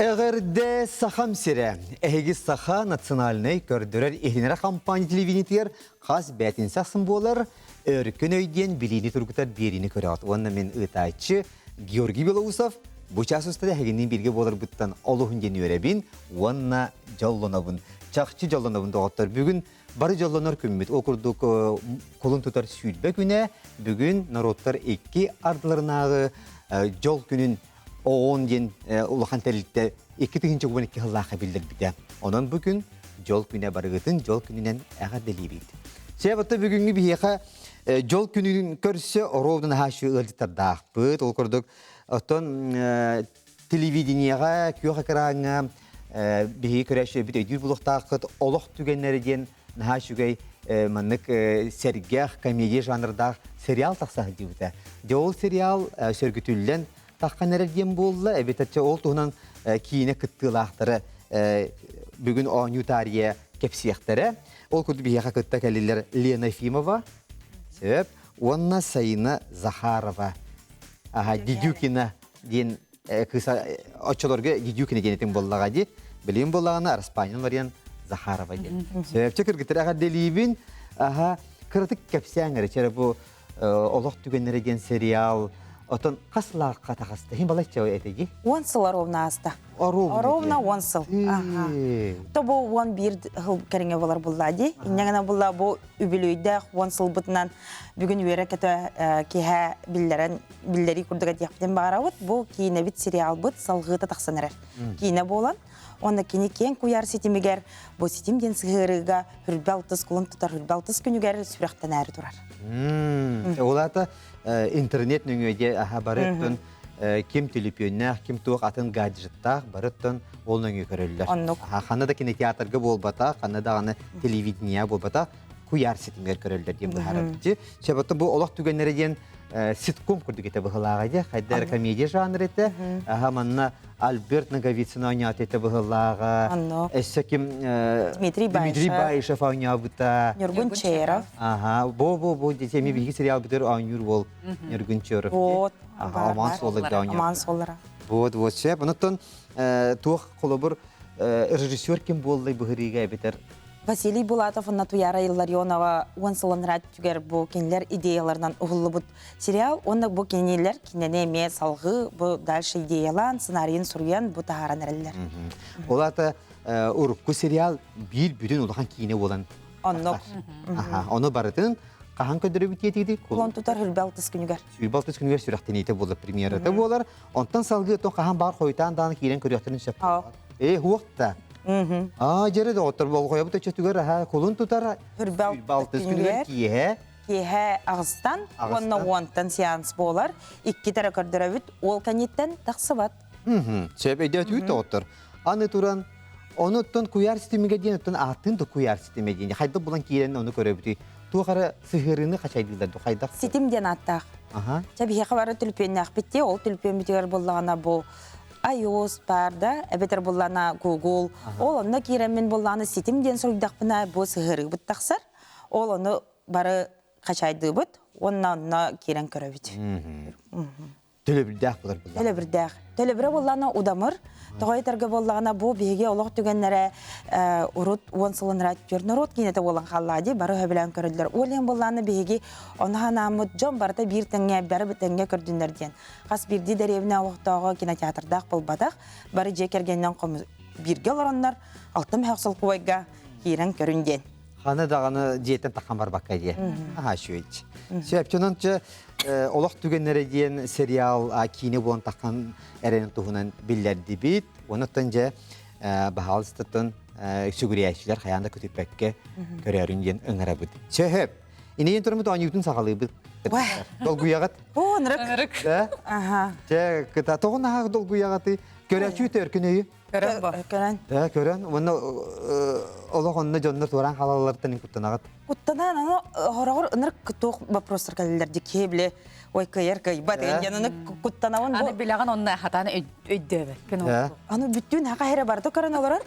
Эҕэрдэ Сахам сирэ! Эһиги Саха национальнай көрдөрөр иһитиннэрэр хампаанньа телевидениетигэр хас бээтинсэ ахсын буолар Өркөн өй диэн билиини тургутар биэриини көрөҕүт. Уонна мин ыытааччы Георгий Белоусов бу чаас устата эһигинниин бииргэ буоларбыттан олуһун диэн үөрэбин уонна дьоллонобун. Чахчы дьоллонобун доҕоттор. Бүгүн бары дьоллонор күммүт. Ол курдук кулун тутар 20 күнэ бүгүн норуоттар икки ардыларынааҕы дьол күнүн ООН диэн улахан тэрилтэ 2012 сыллаахха биллэрбитэ. Онон бу күн дьол күнэ барыгытын дьол күнүнэн эҕэрдэлиибит. Себатта бүгүҥҥү биһиэхэ дьол күнүн көрсө оруолун аһааччы ыалдьыттардаахпыт. Ол курдук оттон телевидениеҕэ, күөх экраҥҥа биһиги көрөөччүлэрбит өйдүүр булуохтааххыт олох түгэннэрэ диэн наһаа үчүгэй маннык сэргэх комедия жанрдаах сериал тахса сылдьыбыта. Дьэ ол сериал сөргүтүллэн таххан эрэр диэн буолла, эбэтэр ол туһунан киинэ кыттыылаахтара бүгүн оонньуу таарыйа кэпсиэхтэрэ. Ол курдук биһиэхэ кытта кэллилэр Лена Ефимова, сөп, уонна Саина Захарова, аха, Дедюкина диэн кыыс оччолорго Дедюкина диэн этим буоллаҕа дии. Билигин буоллаҕына Араспаанньан Мариан Захарова диэн. Сөпчө кыргыттар эҕэрдэлиибин. Аха, кыратык кэпсээҥ эрэ, чэрэ бу Олох түгэннэрэ диэн сериал отон хас лаахха тахаста? Хин балайча этэги? 10 сыл ровно ааста. Ровно 10 сыл. То бу 11 сыл кэриҥэ болар булла ди. Инньэ булла бу үбүлүөйдээх 10 сылбытынан бүгүн үөрэ көтө киһэ биллэрэн биллэрии курдук этиэхпитин баҕарабыт. Бу киинэбит сериалбыт салҕыыта тахсан эрэр. Киинэ буолан Уонна кини киэҥ куйаар ситимигэр бу ситим диэн сыһыарыыга хүрбэ алтыс кулун тутар хүрбэ алтыс күнүгэр сүрэхтэнээри турар. Ол аата интернет нөҥүө дьэ аха бары өттүн ким түлүпүөннээх, ким туох атын гаджеттаах бары өттүн ол нөҥүө көрөллөр. Оннук. Ханна да кинотеатрга буолбатах, ханна даҕаны телевидение буолбатах, куйаар ситимигэр көрөллөр диэн быһаарабыт. Сөбөттө бу олох түгэннэрэ диэн ситком курдук этэ быһылааҕа дии. Хайда эрэ комедия жанр этэ. Аха манна Альберт Ноговицын оонньоото этэ быһылааҕа. Онно. Өссө ким Дмитрий Дмитрий Баишев оонньообута. Ньургун Черов. Аха, бу бу бу эми биһиги сериалбытыгар оонньуур уол Ньургун Черов. Вот. Аха, Оман суолларга оонньообута. Оман суоллара. Вот, вот, сөп. Онуттан туох холобур режиссер ким буоллай быһырыыга эбэтэр Василий Булатов уонна Туяра Илларионова уон сылын түгэр бу кинилэр идеяларынан уһуллубут сериал уонна бу кинилэр кинини эмиэ салгыы бу дальше идеялаан сценарийын суруйан бу таһааран эрэллэр. Ол аата урукку сериал биир бүтүн улахан киинэ буолан Оннук. Аха, ону барытын хаһан көрдөрөбүт диэтигит? Кулун тутар хүрбэ алтыс күнүгэр. Сүүрбэ алтыс күнүгэр сүрэхтэниитэ буолар, премьерата буолар. Онтон салгыы оттон хаһан баар хойутаан даҕаны киирэн көрүөхтэрин сөп. Ээ, хуох да. Аа, дьэрэ доҕоттор, болҕойобут өчөтүгэр аха кулун тутар Хүрбэ күнүгэр киэһэ киэһэ аҕыстан уонна уонтан сеанс буолар. Икки эрэ көрдөрөбүт, ол кэнниттэн тахсыбат. Сөп өйдөөтүгүт доҕоттор. Аны туран, онуттан куйаар ситимигэ диэн оттон ааттыын да куйаар ситимэ диэн хайдах булан киирэн ону көрөбүтүй? Туох эрэ сыһыарыыны хачайдыыллар ду хайдах? Ситим диэн ааттаах. Аха. Чэ биһиэхэ бары түлпүөннээхпит дии, ол түлпүөнмүтүгэр буллаҕына бу iOS баар да, эбэтэр буллаҕына Google. Ол онно киирэммин буллаҕына ситим диэн суруйдахпына бу сыһыарыыбыт тахсар. Ол ону бары хачайдыыбыт уонна онно киирэн көрөбүт. Төлөбүрдээх булар буллаҕына. Төлөбүрдээх. Төлөбүрэ буоллаҕына удамыр. Тоҕо этэргэ буоллаҕына бу биһиги олох түгэннэрэ урут уон сылын түөр норуот киинэтэ буолан хааллаҕа дии бары сөбүлээн көрөллөр. Ол иһин буоллаҕына биһиги ону санааммыт дьон барыта биир тэҥҥэ бары тэҥҥэ көрдүннэр диэн. Хас биирдии дэриэбинэ олохтооҕо кинотеатрдаах буолбатах. Бары дьиэ кэргэнинэн бииргэ олороннор алта мөһөх солкуобайга киирэн көрүн диэн. Ханы даҕаны дьиэтэн таххан барбакка диэ. Аха үчүгэй. Сөп, чэ олох түгэннэрэ диэн сериал киинэ буолан таххан эрэнин туһунан биллэрдибит. Онуттан дьэ баһаалыстаттан сүгүрүйээччилэр хайаан да көтүппэккэ көрөөрүн диэн ыҥырабыт. Сөп. Инейин турмут оонньуутун саҕалыыбыт. Долгуйаҕыт? О, ынырык. Да? Аха. Дьэ, кыта тоҕун аһаах долгуйаҕытый? Көрөөччү төркүн өйү? Көрөн бу. Көрөн. Э, көрөн. Уонна олох онно дьоннор туораан хаалалларыттан куттанаҕыт. Куттанан аны хороҕор ынырык туох вопростар кэлэллэр ди киһи били ой кыайар кыайбат диэн аны куттанабын Аны билэҕин онно хатаан өйдөөбөккүн Аны бүттүүн хака хере барыта көрөн олорор.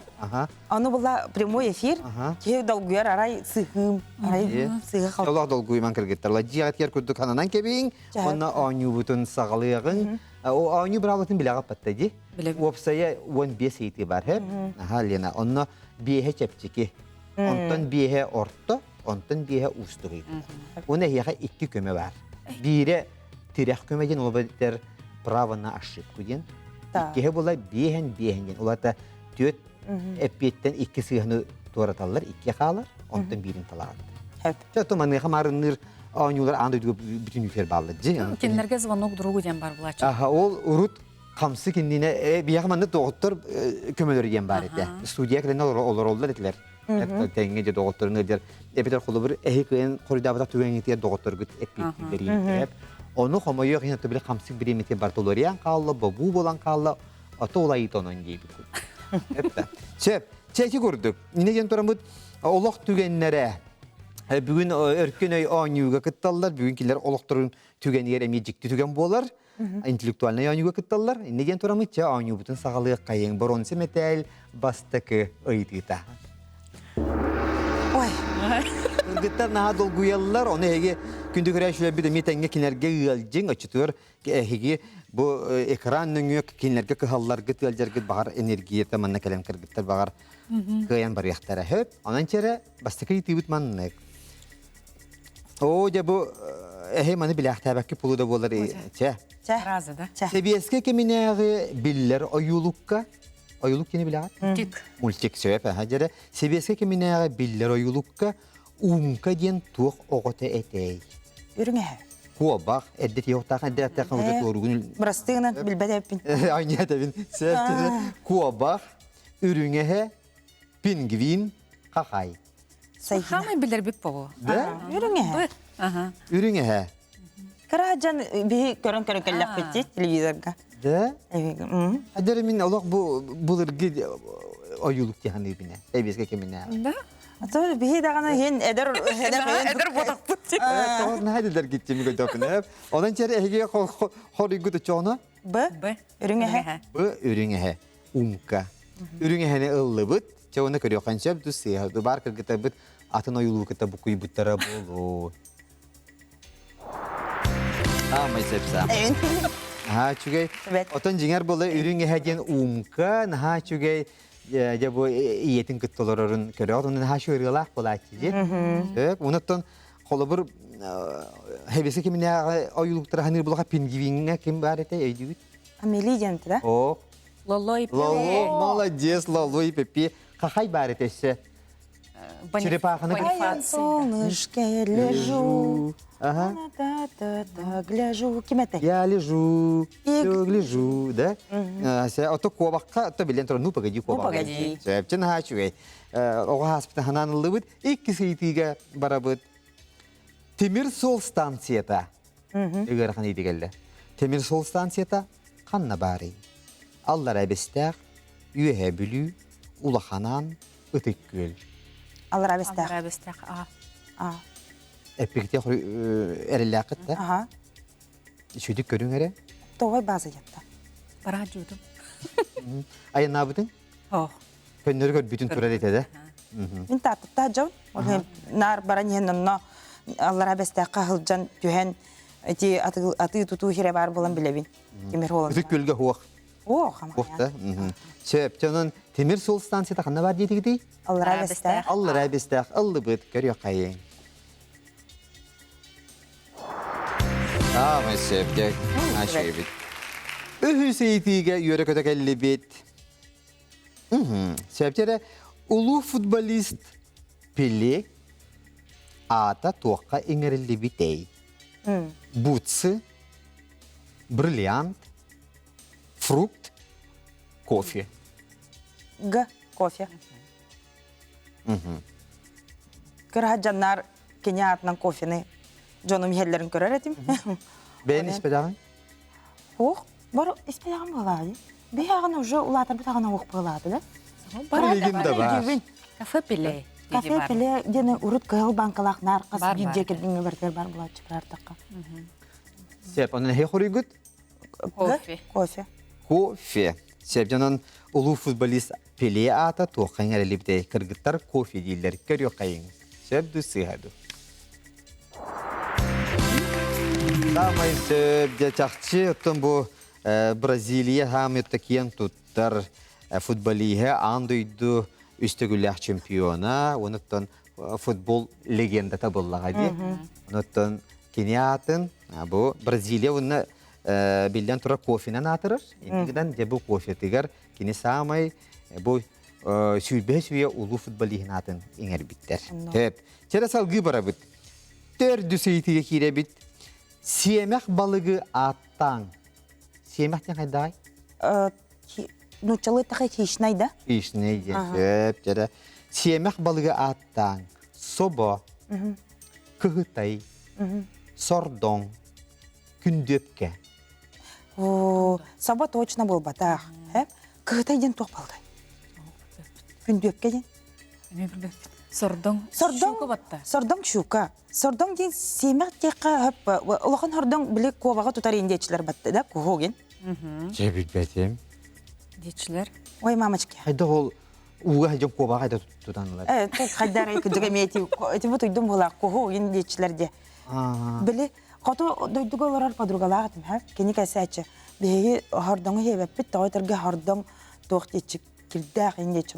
Аны була прямой эфир. Киһи долгуйар арай сыһыым, арай сыһы хал. Олох долгуйман кыргыттар. Ладьиаҕытыгар курдук хананан кэбиҥ, онно оонньуубутун саҕалыаҕыҥ. Оонньуу быраабылатын билэҕит батта дии. Уопсайа 15 ыйытыы бар, һэ? Аха, Лена, онно биэһэ чэпчэки. Онтон биэһэ орто, онтон биэһэ уустук ыйытыы. Уонна эһиэхэ икки көмө бар. Биирэ тирэх көмө диэн, ол эбэтэр право на ошибку диэн. Иккиһэ була биэһэн биэһэн диэн. Ол аата түөрт эппиэттэн икки сыыһаны туораталлар, икки хаалар, онтон биирин талаҕын. Чэ, то маныаха маарынныыр оонньуулар аан дойдуга бүтүн үфер бааллар. Кинилэргэ звонок другу диэн бар булааччы. Аха, ол урут хамсык иннинэ биһиэхэ маннык доҕоттор көмөлөрө диэн баар этэ. Студия кэлэн олороллор этилэр. Тэҥҥэ дьэ доҕотторун ыалдьар. Эбэтэр холобур эһи кыайан хоруйдаабатах түгэҥҥитигэр доҕотторгут эппиэттииллэр. Ону хомойуох иһин били хамсык бириэмэтигэр бартолориан хаалла, бобуу буолан хаалла, ото улайыта онон диэбит курдук. Сөп. Чэ ити курдук. Иннэ диэн тураммыт олох түгэннэрэ бүгүн өркөн өй оонньууга кытталлар. Бүгүн кинилэр олохторун түгэнигэр эмиэ дьикти түгэн буолар. Интеллектуальнай оонньууга кытталлар. Иннэ диэн тураммыт чэ оонньуубутун саҕалыаххайыҥ. Боруонса мэтээл бастакы ыйытыыта. Ой. Кыргыттар наһаа долгуйаллар, ону эһиги күндү көрөөччүлэрбит эмиэ тэҥҥэ кинилэргэ ыалдьыҥ, оччотугар эһиги бу экран нөҥүө кинилэргэ кыһалларгыт, ыалдьаргыт баҕар энергията манна кэлэн кыргыттар баҕар кыайан барыахтара. Хөп, онон чэрэ бастакы ыйытыыбыт маннык. Оо, дьэ бу эһи маны билээхтээбэккэ пулу да буолар чэ. Чэ. Разы да. Чэ. Сэбиэскэй кэминээҕи биллэр ойуулукка ойуулук кини билэҕит? Мультик. Мультик сөп, аха дьэрэ. Сэбиэскэй кэминээҕи биллэр ойуулукка Умка диэн туох оҕото этэй? Үрүҥ эһэ. Куобах, эрдэ тиһиохтаах, эрдэ эттээх уже туоругун Бырастыгынан билбэт эппин. Айньа этэбин. Куобах, үрүҥ эһэ, пингвин, хахай. Хамай билэрбит болу. Да? Үрүҥ эһэ. Ага. Үрүҥ эһэ. Кыра дьон биһи көрөн-көрөн кэллэхпит телевизорга. Да? Адер мин олох бу былыргы ойуулук тиһаныыбинэ. Эбиэскэ кэминэ. Да? Ато биһи даҕаны иһин эдэр эдэр эдэр ботахпыт. Тоҕо наһаа дилер гиттими көтөпүнэ. Онон чэр эһиги хоруйгут очоҕуна? Б. Б. Үрүҥ эһэ. Б. Үрүҥ эһэ. Умка. Үрүҥ эһэни ыллыбыт. Чэ уонна көрүөххэ сөп ду сыыһа баар кыргытарбыт атын ойуулуу кытта буккуйбуттара буолуо. Аамай сөпсаам. Наһаа үчүгэй. Отон дьиҥэр буола үрүҥ эһэ диэн умка наһаа үчүгэй дьэ бу ийэтин кытта олорорун көрөҕүт. Онон наһаа үчүгэй ырыалаах буолааччы дии. Сөп. Онуттан холобур хэбиси киминээҕи ойуулуктара ханыыр булаха пингвиҥҥэ ким баар этэ өйдүүгүт? Амели диэн да? О. Лолой Пепе. Лоло, молодец, Лолой Пепе. Хахай баар этэ өссө. Черепаханы Я солнышке лежу. Ага. Та-та-та, гляжу. Ким этэй? Я лежу, все гляжу, да? Ото куобахха, то билэн туран, ну погоди куобах. Ну погоди. Сөпчен наһаа үчүгэй. Оҕо хааспыта ханаан ыллыбыт, икки ыйытыыга барабыт. Тимир суол станцията. Ыарахан ыйытыы кэллэ. Тимир суол станцията ханна баарый? Аллара Эбистээх, Үөһээ Бүлүү, Улаханаан, Ытык Күөл. Аллара Эбистээх. Аллара Эбистээх, аа. Аа. Эппикте эрэллээххит да? Аха. Үчүгдүк көрүҥ эрэ. Тоҕой бааза ятта. Бараа жуудум. Айаннаабытыҥ? Ох. Көннөрү көрбүтүн турар этэ да? Мин тааттаттаа дьон. Наар баран иһэн онно Аллара Бэстээххэ сылдьан түһэн ити атыы-тутуу хирэ баар буолан билэбин. Тимир суолун. Ытык Күөлгэ хуох. О, Хуох да? Сөп. Онон тимир суол станцията ханна бар диэтигитий? Аллара Бэстээх. Аллара Бэстээх ыллыбыт көрүөххэйиҥ. Аамай сөп дьэ. Ашыйбыт. Үһүс ыйытыыга үөрэ-көтө кэллибит. Сөп улуу футболист Пеле аата туохха иҥэриллибитэй? Бутсы, бриллиант, фрукт, кофе. Г. Кофе. Кыраһа дьаннар кини аатынан кофены дьонум иһэллэрин көрөр этим. Бэйэн испэтэҕиҥ? Ох, бар испэтэҕим буолаады. Биһиэҕин уже улаатарбыт аҕына уох буолаады да. Билигин да бар. Кафе Пеле. Кафе Пеле диэн урут кыһыл банкалаах наар хас биир дьиэ кэргэҥҥэ барытыгар бар булааччы барартахха. Сеп, онон эһи хоруйгут? Кофе. Кофе. Кофе. Сеп, дьонон улуу футболист Пеле аата туохха иҥэриллибитэй? Кыргыттар кофе дииллэр. Көрүөххэйиҥ. Сөп ду сыыһа ду? Саамай сөп дьэ чахчы оттон бу. Бразилия хаамыта киэн туттар футболиһа аан дойду үс төгүллээх чемпиона, онуттан футбол легендата буллаҕа дии. Онуттан кини аатын бу Бразилия уонна биллэн турар кофенан аатырар. Иннигинэн дьэ бу кофетыгар кини саамай бу сүүрбэһис үйэ улуу футболиһын аатын иҥэрбиттэр. Төп. Чэрэ салгыы барабыт. Төрдүс ыйытыыга киирэбит. Сиэмэх балыгы ааттааҥ. Сиэмэх диэн хайдаҕай? Нууччалыы тахай хищный да? Хищный диэн сөп. Чэрэ. Сиэмэх балыгы ааттааҥ. Собо, кыһытай, сордоҥ, күндүөпкэ. О, собо точно буолбатах. Кыһытай диэн туох балыгай? Күндүөпкэ диэн? Сордоҥ. Сордоҥ. Сордоҥ щука. Сордоҥ диэн сиэмэх диэххэ улахан хордоҥ били куобаҕа тутар индиэччилэр батты да куһугин. Дьэ билбэтим. Диэччилэр. Ой, мамочки. Хайдах ол ууга хайдах куобаҕа хайда тутанылар? Э, хайдар кыдык эмиэ эти бу туйдум буолаах куһугин диэччилэр диэ. Били хоту дойдуга олорор подругалаах этим, кини кэсээччи. Биһиги хордоҥу хиэбэппит, тоҕо этэргэ хордоҥ туох диэччи кирдээх индиэччи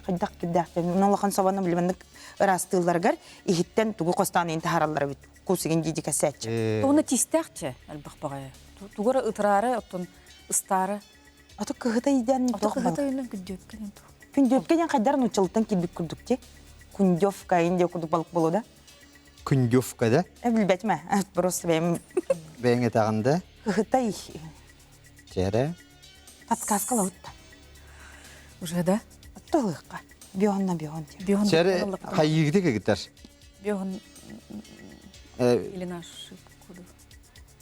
хайдах кирдээх диэн улахан собону билиманнык ыраастыылларыгар иһиттэн тугу хостоон иин таһаараллар эбит кусигин диди кэсээччи. Тугуна тиистээх элбэх баҕайы. Тугу эрэ ытыраары оттон ыстаары. Ото кыһыта идэн Ото кыһыта үйнэн күндүөпкэ диэн туох. Күндүөпкэ диэн хайдар нууччалыттан киирбит курдук ти. Кундевка индия курдук балык болу да. Күндүвка да? Билбэтим ээ. Просто бэйэм Бэйэҥ этэҕин да? Кыһытай. Чэрэ. Подсказка лабытта. Уже да? Оттолыахха. Бион бион. Бион. Чэрэ хайыыгыты кыгытар? Бион или на ошибку.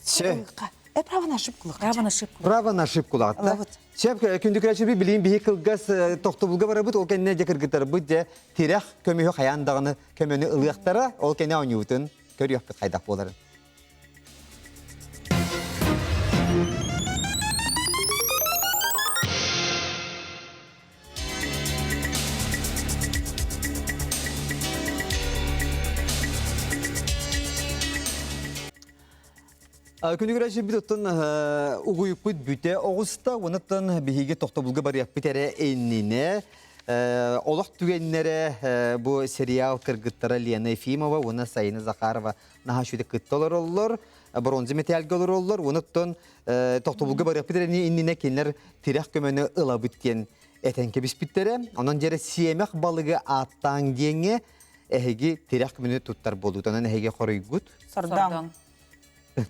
Все. Э, право на ошибку. Право на ошибку. Право на ошибку лаҕатта. Сөп күндүкүрәчи билигин биһи кылгас тохтобулга барабыт, ол кэннэ дьэ кыргыттарбыт дьэ тирэх көмүһү хайаан даҕаны көмөнү ылыахтара, ол кэннэ оонньуубутун көрүөхпүт хайдах буоларын. Күнүгүрэ сирбит оттон угуйукпут бүтэ оҕуста, онуттан биһиги тохтобулга барыахпыт эрэ иннинэ олох түгэннэрэ бу сериал кыргыттара Лена Ефимова уонна Сайына Захарова наһаа үчүгэй кытта олороллор, бронза металлга олороллор, онуттан тохтобулга барыахпыт эрэ иннинэ кинилэр тирэх көмөнү ылабыт диэн этэн кэбиспиттэрэ. Онон дьэрэ сиэмэх балыгы ааттааҥ диэҥҥэ эһиги тирэх көмөнү туттар буолуут. Онон эһиги хоруйгут. Сордоҥ.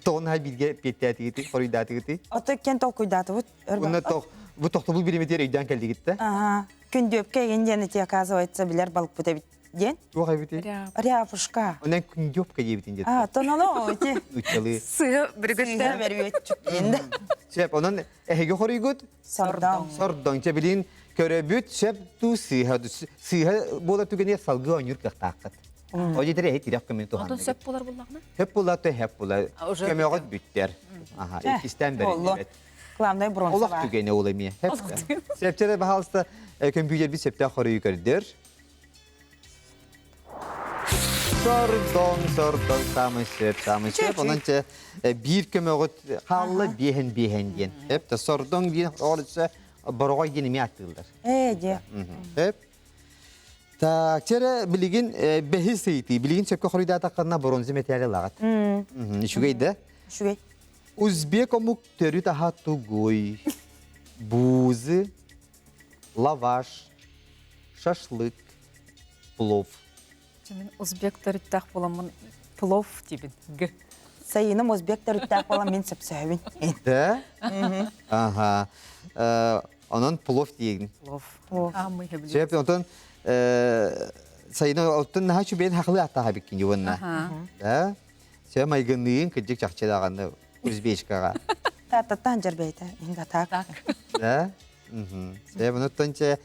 Тоҕун хай бииргэ пиэттээтигити, хоруйдаатыгыты? Ото иккиэн толкуйдаатыбыт. Уонна тох бу тохтобул бириэмэтигэр өйдөөн кэллигит да? Ага. Күндүөпкэ эгин диэн ити оказывается билэр балыкпыт эбит диэн. Туох эбити? Ряпушка. Онон күндүөпкэ диэбитин диэт. А, тононо ити. Учалы. Сыа бүргүттэ. Бэрүөтчүк диэн да. Сөп, онон эһиги хоруйгут? Сордоҥ. Сордоҥ. Чэ билин көрөбүт, сөп туу сыыһа сыыһа буола түгэниэ салгыы оонньуур кыахтааххыт. Ол дьиэтэр эһи тирэх көмөнү Онтон туһанныгыт. сөп буолар буллаҕына? Хөп була то хөп була. Уже Көмөҕүт бүттэр. Аха, иккистээн бэриллибэт. Главное бронза Олох түгэнэ ол эмиэ. Сөпчөрө баһаалыста көмпүүтэрбит сөптөөх хоруйу көрдөр. Сордоҥ, сордоҥ, самый сөп, самый сөп. Онон чэ биир көмөҕүт хаалла биэһэн биэһэн диэн. Эп да сордоҥ диэн оҕолорча бороҕой диэн эмиэ аттыыллар. Ээ, дьэ. Эп. Так, чэрэ билигин бэһис ыйытыы. Билигин сөпкө хоруйдаатаххына бронза мэтээли ылаҕыт. Үчүгэй да? Үчүгэй. Узбек омук төрүт аһа тугуй? Буузы, лаваш, шашлык, плов. Мен узбек төрүттээх буоламмын плов диибин. Г. Сайыным узбек төрүттээх буолан мин сөпсөһөбүн. Да? Ага. Онон плов диигин. Плов. Плов. Аамый хэбилик. Сөп, онтон сайына оттон наһаа үчүгэйин хахылы аттаха биккин юванна. Да? Сөп майгынныйын кырдьык чахчы даҕаны узбечкаҕа. Тааттаттан дьэрбэйте. Инга так. Так. Да? Сөп, онуттан чэ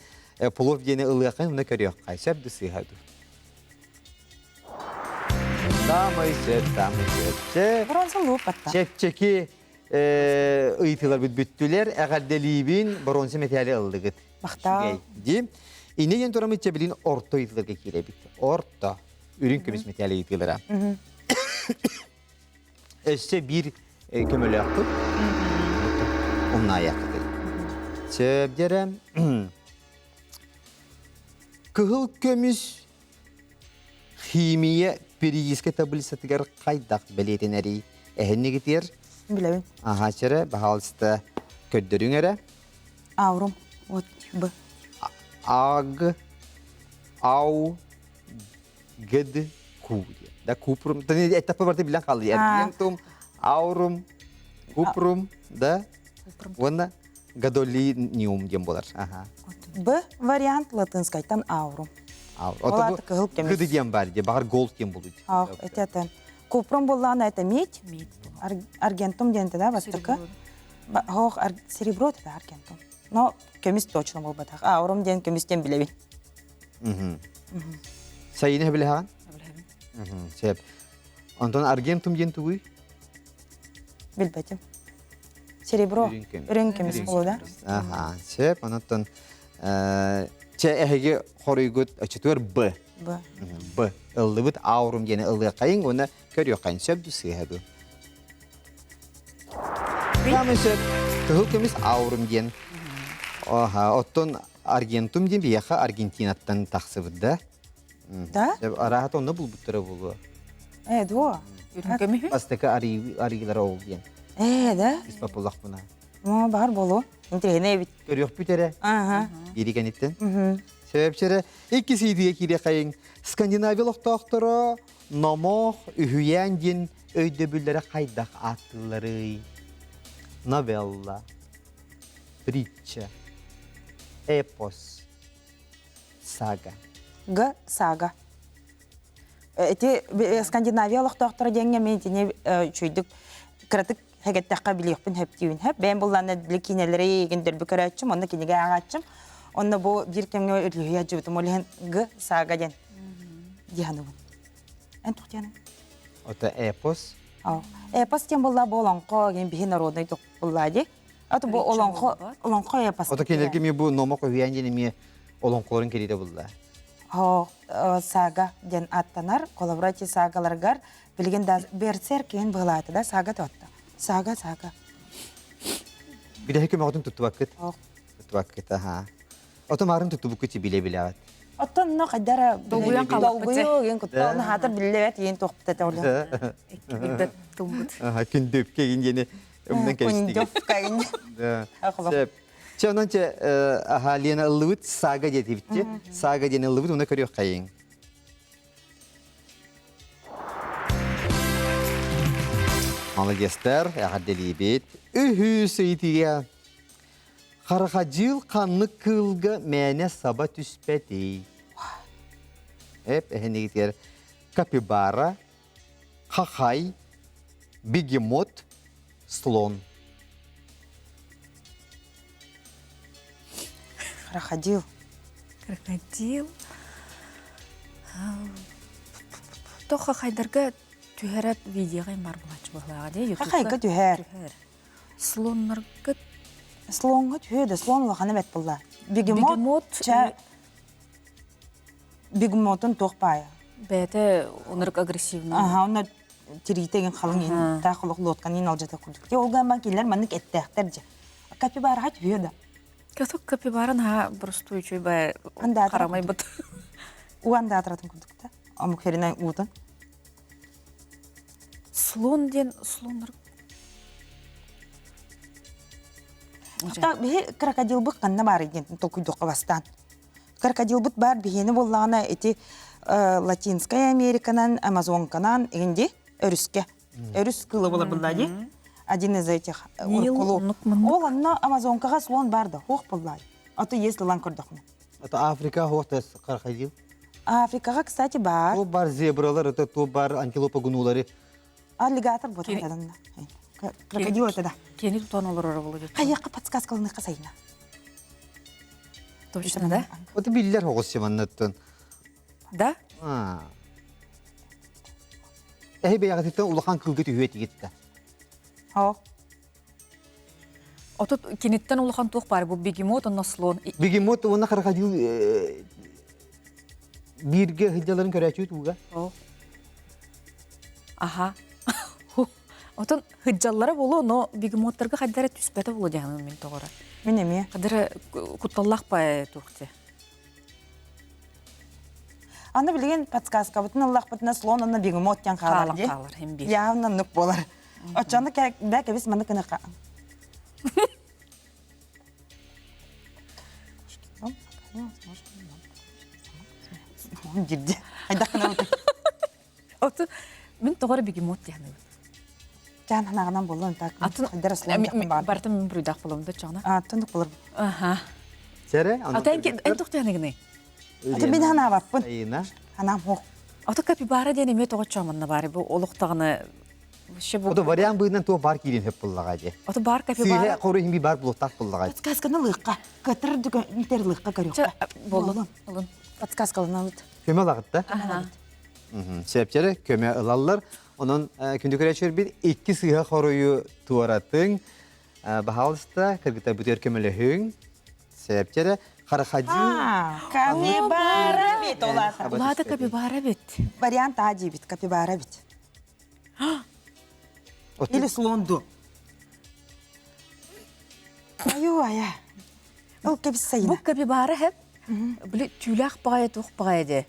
плов диэни ылыаххын, уна көрүөххэ. Сөп да сыыһа ду. Самый сөп, самый сөп. Чэ, Бронза луп атта. чэпчэки ыйытыыларбыт бүттүлэр. Эҕэрдэлиибин, боруонса мэтээли ыллыгыт. Махтал. Ди. Инне диэн тураммыт чэбилин орто ыйытыыларга киирэбит. Орто. Үрүҥ көмүс мэтээли ыйытыылара. Өссө биир көмөлөөхпүт. Умнаайаххытый. Сөп дьэрэ. Кыһыл көмүс химия периодическай таблицатыгар хайдах бэлиэтэнэрий? Эһиннигитиэр? Билэбин. Аха, чэрэ, баһаалыста көрдөрүҥ эрэ. Аурум. Вот, Б. Аг, ау, гд, ку. Да, купрум. Этапы барты билэн хаалый. Аргентум, аурум, купрум, да? Уонна гадолиниум диэн буолар. Аха. Б вариант латынскайтан аурум. Ол кыһыл көмүс. Гыды диэн бар, баҕар голд диэн болуйт. Ах, это Купром буллаана это медь, аргентум диэн да бастакы. Хоох серебро это аргентум. Но көмүс точно буолбатах. Аурум диэн көмүс диэн билэбин. Сайыны билэҕин? Билэбин. Сөп. Онтон аргентум диэн тугуй? Билбэтим. Серебро. Үрүҥ көмүс буолуо да? Аха, сөп. Онтон чэ эһиги хоруйгут оччотугар Б. Б. Б. Ыллыбыт аурум диэни ылыаххайыҥ уонна көрүөххайын сөп дуу сыыһа дуу? Саамай сөп. Кыһыл көмүс аурум диэн. Аха, оттон аргентум диэн биһиэхэ Аргентинаттан тахсыбыт да. Да? Арааһа онно булбуттара буолуо. Э, дуо? Үрүҥ көмүһү? Бастакы арыылара ол диэн. Э, да? Ис баппылахпына. Мо, баар буолуо. Интириэһинэй эбит. Көрүөхпүт эрэ. Ага. Бири кэнниттэн. Сөпчэрэ икки сиидигэ киириэхэйиҥ. Скандинавия олохтоохторо номох, үһүйээн диэн өйдөбүллэрэ хайдах ааттыылларый? Новелла, притча, эпос, сага. Г сага. Эти Скандинавия олохтоохторо диэҥҥэ мин итини үчүгэйдик кыратык хэгэттэххэ билиэхпин сөптүүбүн сөп. Бэйэм буллаана били киинэлэри игин дөрбү көрөөччүм, онно кинигэ ааҕааччым. Онно бу биир кэмҥэ үлүһүйэ дьыбытым. Ол иһин Г сага диэн дии саныыбын. Эн туох диэний? Ото эпос. Эпос диэн буолла бу олоҥхо диэн биһи народный булла дии. Ото бу олоҥхо олоҥхо эпос. Ото кинилэргэ эмиэ бу номох үһүйээн диэн эмиэ олоҥхолорун кэриэтэ булла. Хо сага диэн аттанар. Холобура ити сагаларыгар билигин да берсерк иһин быһылаата да сага туотта. Сага сага. Бидэһи көмөҕүтүн туттубаккыт. Туттубаккыт аха. Ото марын туттубуккут биле билэҕит. Оттон но хайдара долгуйан долгуйу иин кутта оны хаатар биллебет иин туохпут этэ оле. Билбет тылбыт. Күндүпкэ иин диэни умнан кэбистигит. Күндүпкэ иин. Сөп. Чэ онон чэ аха Лена ыллыбыт сага диэтибитти. Сага диэн ыллыбыт уна көрүөххэйиҥ. Молодецтар, эҕэрдэлиибит. Үһүс ыйытыыга Харахадьыыл ханнык кыылга мээнэ саба түспэтий? Эп эһэнигитигэр капибара, хахай, бегемот, слон. Крокодил. Крокодил. Тоха хайдарга түһэрэ видеоға бар булааччы быһылааҕа дии. Хахайга түһэр. Слоннарга Слонга түһүө да слон улахана бэт буолла. Бегемот ча бегемотун туох баайа. Бэйэтэ оннук агрессивный. Аха, онно тириитэ ген халыҥ иһин таах олох лодканы иһин алдьата курдук. Те ол гаман кинилэр маннык эттээхтэр дьэ. Капибараҕа түһүө да. Каток капибара наһаа боростуой үчүгэй баа харамай бут. Уандаатыратын курдук да. Омук херинен уутун. Слон диэн слоннар Хата биһи крокодилбыт ханна баарый диэн толкуйдуохха бастаан. Крокодилбыт баар биһиэни буоллаҕына ити Латинскай Американан, Амазонканан игинди өрүскэ. Өрүс кыыла буолар булла дии. Один из этих Ол онно Амазонкаҕа слон бар да, хуох буллаай. А то есть лан көрдөхмө. Это Африка хуох крокодил. Африкаҕа, кстати, баар. Ту бар зебралар, это ту бар антилопа гунулары. Аллигатор вот это Крокодил это да. Кени тутан олорор болу Хайякка подсказкалыны касайна. Точно, да? Вот биллер оҕус маннаттан. Да? Эһи бэйэҕититтэн улахан кылга түһүө тигитта. Хоо. Отут киниттэн улахан туох баар бу бегемот онно слон. Бегемот уонна крокодил бииргэ сылдьаларын көрөөччү тууга. Аха. Отон хыджаллара болу, но бегемоттарга хайдара түспэтэ болу диһанын мин тоҕора. Мин эмиэ. Хадара кутталлах па туохте. Аны билигин подсказкабытын ыллахпытына слон онно бегемот диэн хаалар Хаалан дии. хаалар хим биир. Явно оннук буолар. Оччону бэ кэбис маннык гыныхха. Дирди. Хайдах гынабыт? Оту мин тоҕор бегемот диһаныбын. Жан ханаҕынан буоллун так. Атын Хайдар слон дьахтан баар. Бартым мин буруйдаах болом да чоҕна. А, тунук болор. Аха. Сэрэ, Ата эн тохтуяныгыны? Аты мин ханаабаппын. Айына. Ханаам хуох. Ото капибара диэн эмиэ тоҕо чооманна баары бу олохтаҕына вообще бу Ото вариант быынан туох бар киирин хөп буллаҕа дии. Ото бар капибара. Сыыһа хору иһин бар булуктаах буллаҕа. Подсказканы лыхха. Кытыр дүкө лыхха көрүөххэ. Боллун. Ылын. Подсказкаланабыт. Көмө ылаҕыт да? Сөпчөрө көмө ылаллар. Онон күндү көрөөччүлэрбит икки сыыһа хоруйу туоратыҥ. Баһаалыста кыргыттар бүтүөр көмөлөһүҥ. Сөпчөрө харахадьыы. Капибара бит олата. Улаата капибара бит. Вариант А диибит, капибара бит. Или слонду. Аю ая. Ол кэбис сайына. Бу капибара хэп. Били түүлээх баҕайы туох баҕайы де.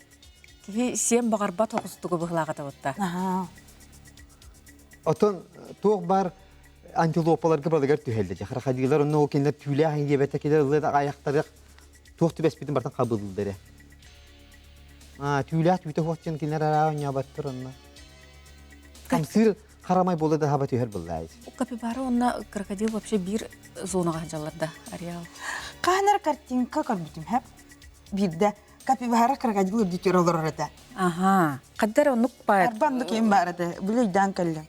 Киһи сиэн баҕарбат оҕустугу быһылааҕата бутта. Отон туох бар антилопаларга балыгар түһэллэ. Харахадыылар онно ол кинилэр түүлээх диэбэтэ килер ыллы аяқтары туох түбэспитин бартан хабыллар. А түүлээх түүтэ хуох диэн кинилэр араа оонньообаттар онно. Хамсыыр харамай буола да хаба түһэр буллаайт. Капибара онно крокодил вообще биир зонаҕа сылдьаллар да ареал. Хаанар картинка көрбүтүм хэп. Биирдэ капибара крокодил үрдүтүөр олорор этэ. Аха. Хаддар оннук баар. Арба оннук ким баар этэ. Били өйдөөн кэллим.